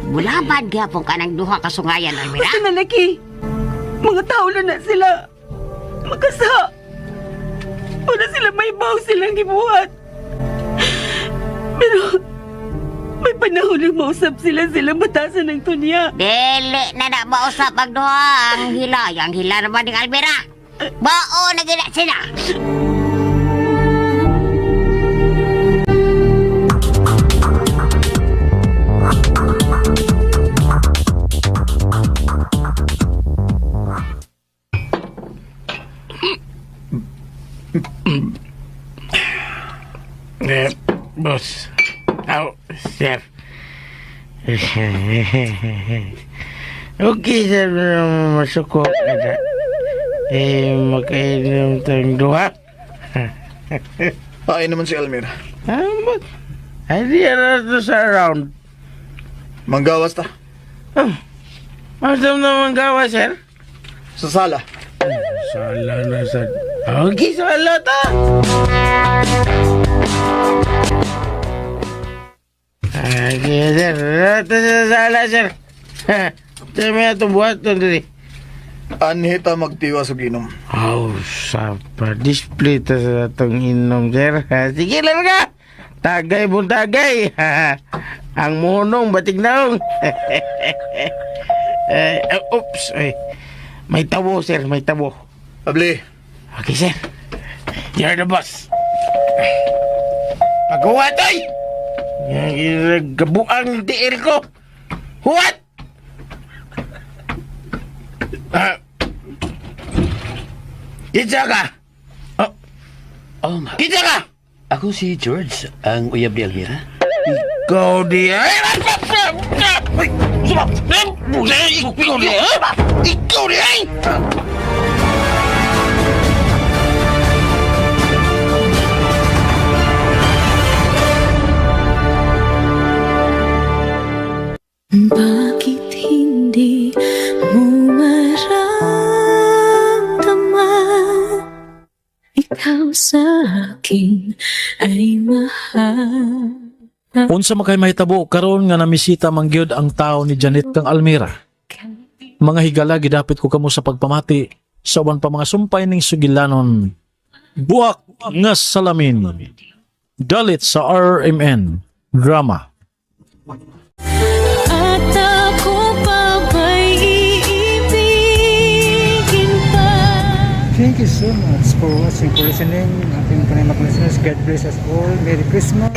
bulaban gyapon ka ng duha kasungayan, Almira. Gusto na laki. Mga tao lang na sila. Makasa. Wala sila may baw silang gibuhat. Pero, May panahon lang mausap sila sila batasan ng tunya. Dili na na mausap ang duha. Ang hila, ang hila naman ni Almira. Bao na gina sila. Eh, boss. Aw, sir. Okay, sir. Masuko ka na. Eh, makainom tayong duha. Ay naman si Almira. Ah, but, ay, di na ito sa round. Manggawas ta. Ah, masam naman gawa, sir. Sa sala. Sala na sa... Okay, sala ta! Okay, sir. Ito sa sala, sir. Ito may itong buhat ito diri. Anhita magtiwas og inom. Oh, sapa. Display ta sa atong inom, sir. Sige lang ka! Tagay mong tagay. Ang munong batig naong. Eh, oops. Ay. May tabo, sir. May tabo. Abli. Okay, sir. You're the boss. Paghuwat, ay! Gabuang tiil ko. Huwat! Ah. Kinsa ka? Oh, Oh, kinsa ka? ako si George, ang uyab ni Almira. Ikaw di ay! Ay! Sumap! Ikaw di ay! Ikaw di ay! Bakit hindi mo maramdaman? Ikaw sa akin ay mahal. Unsa man kay mahitabo karon nga namisita man gyud ang tao ni Janet kang Almira. Mga higala gidapit ko kamo sa pagpamati sa uban pa mga sumpay ning sugilanon. Buak nga salamin. Dalit sa RMN Drama. At ako pa ba'y iibigin pa? Thank you so much for watching, for listening. Ating panay mga listeners, God bless us all. Merry Christmas.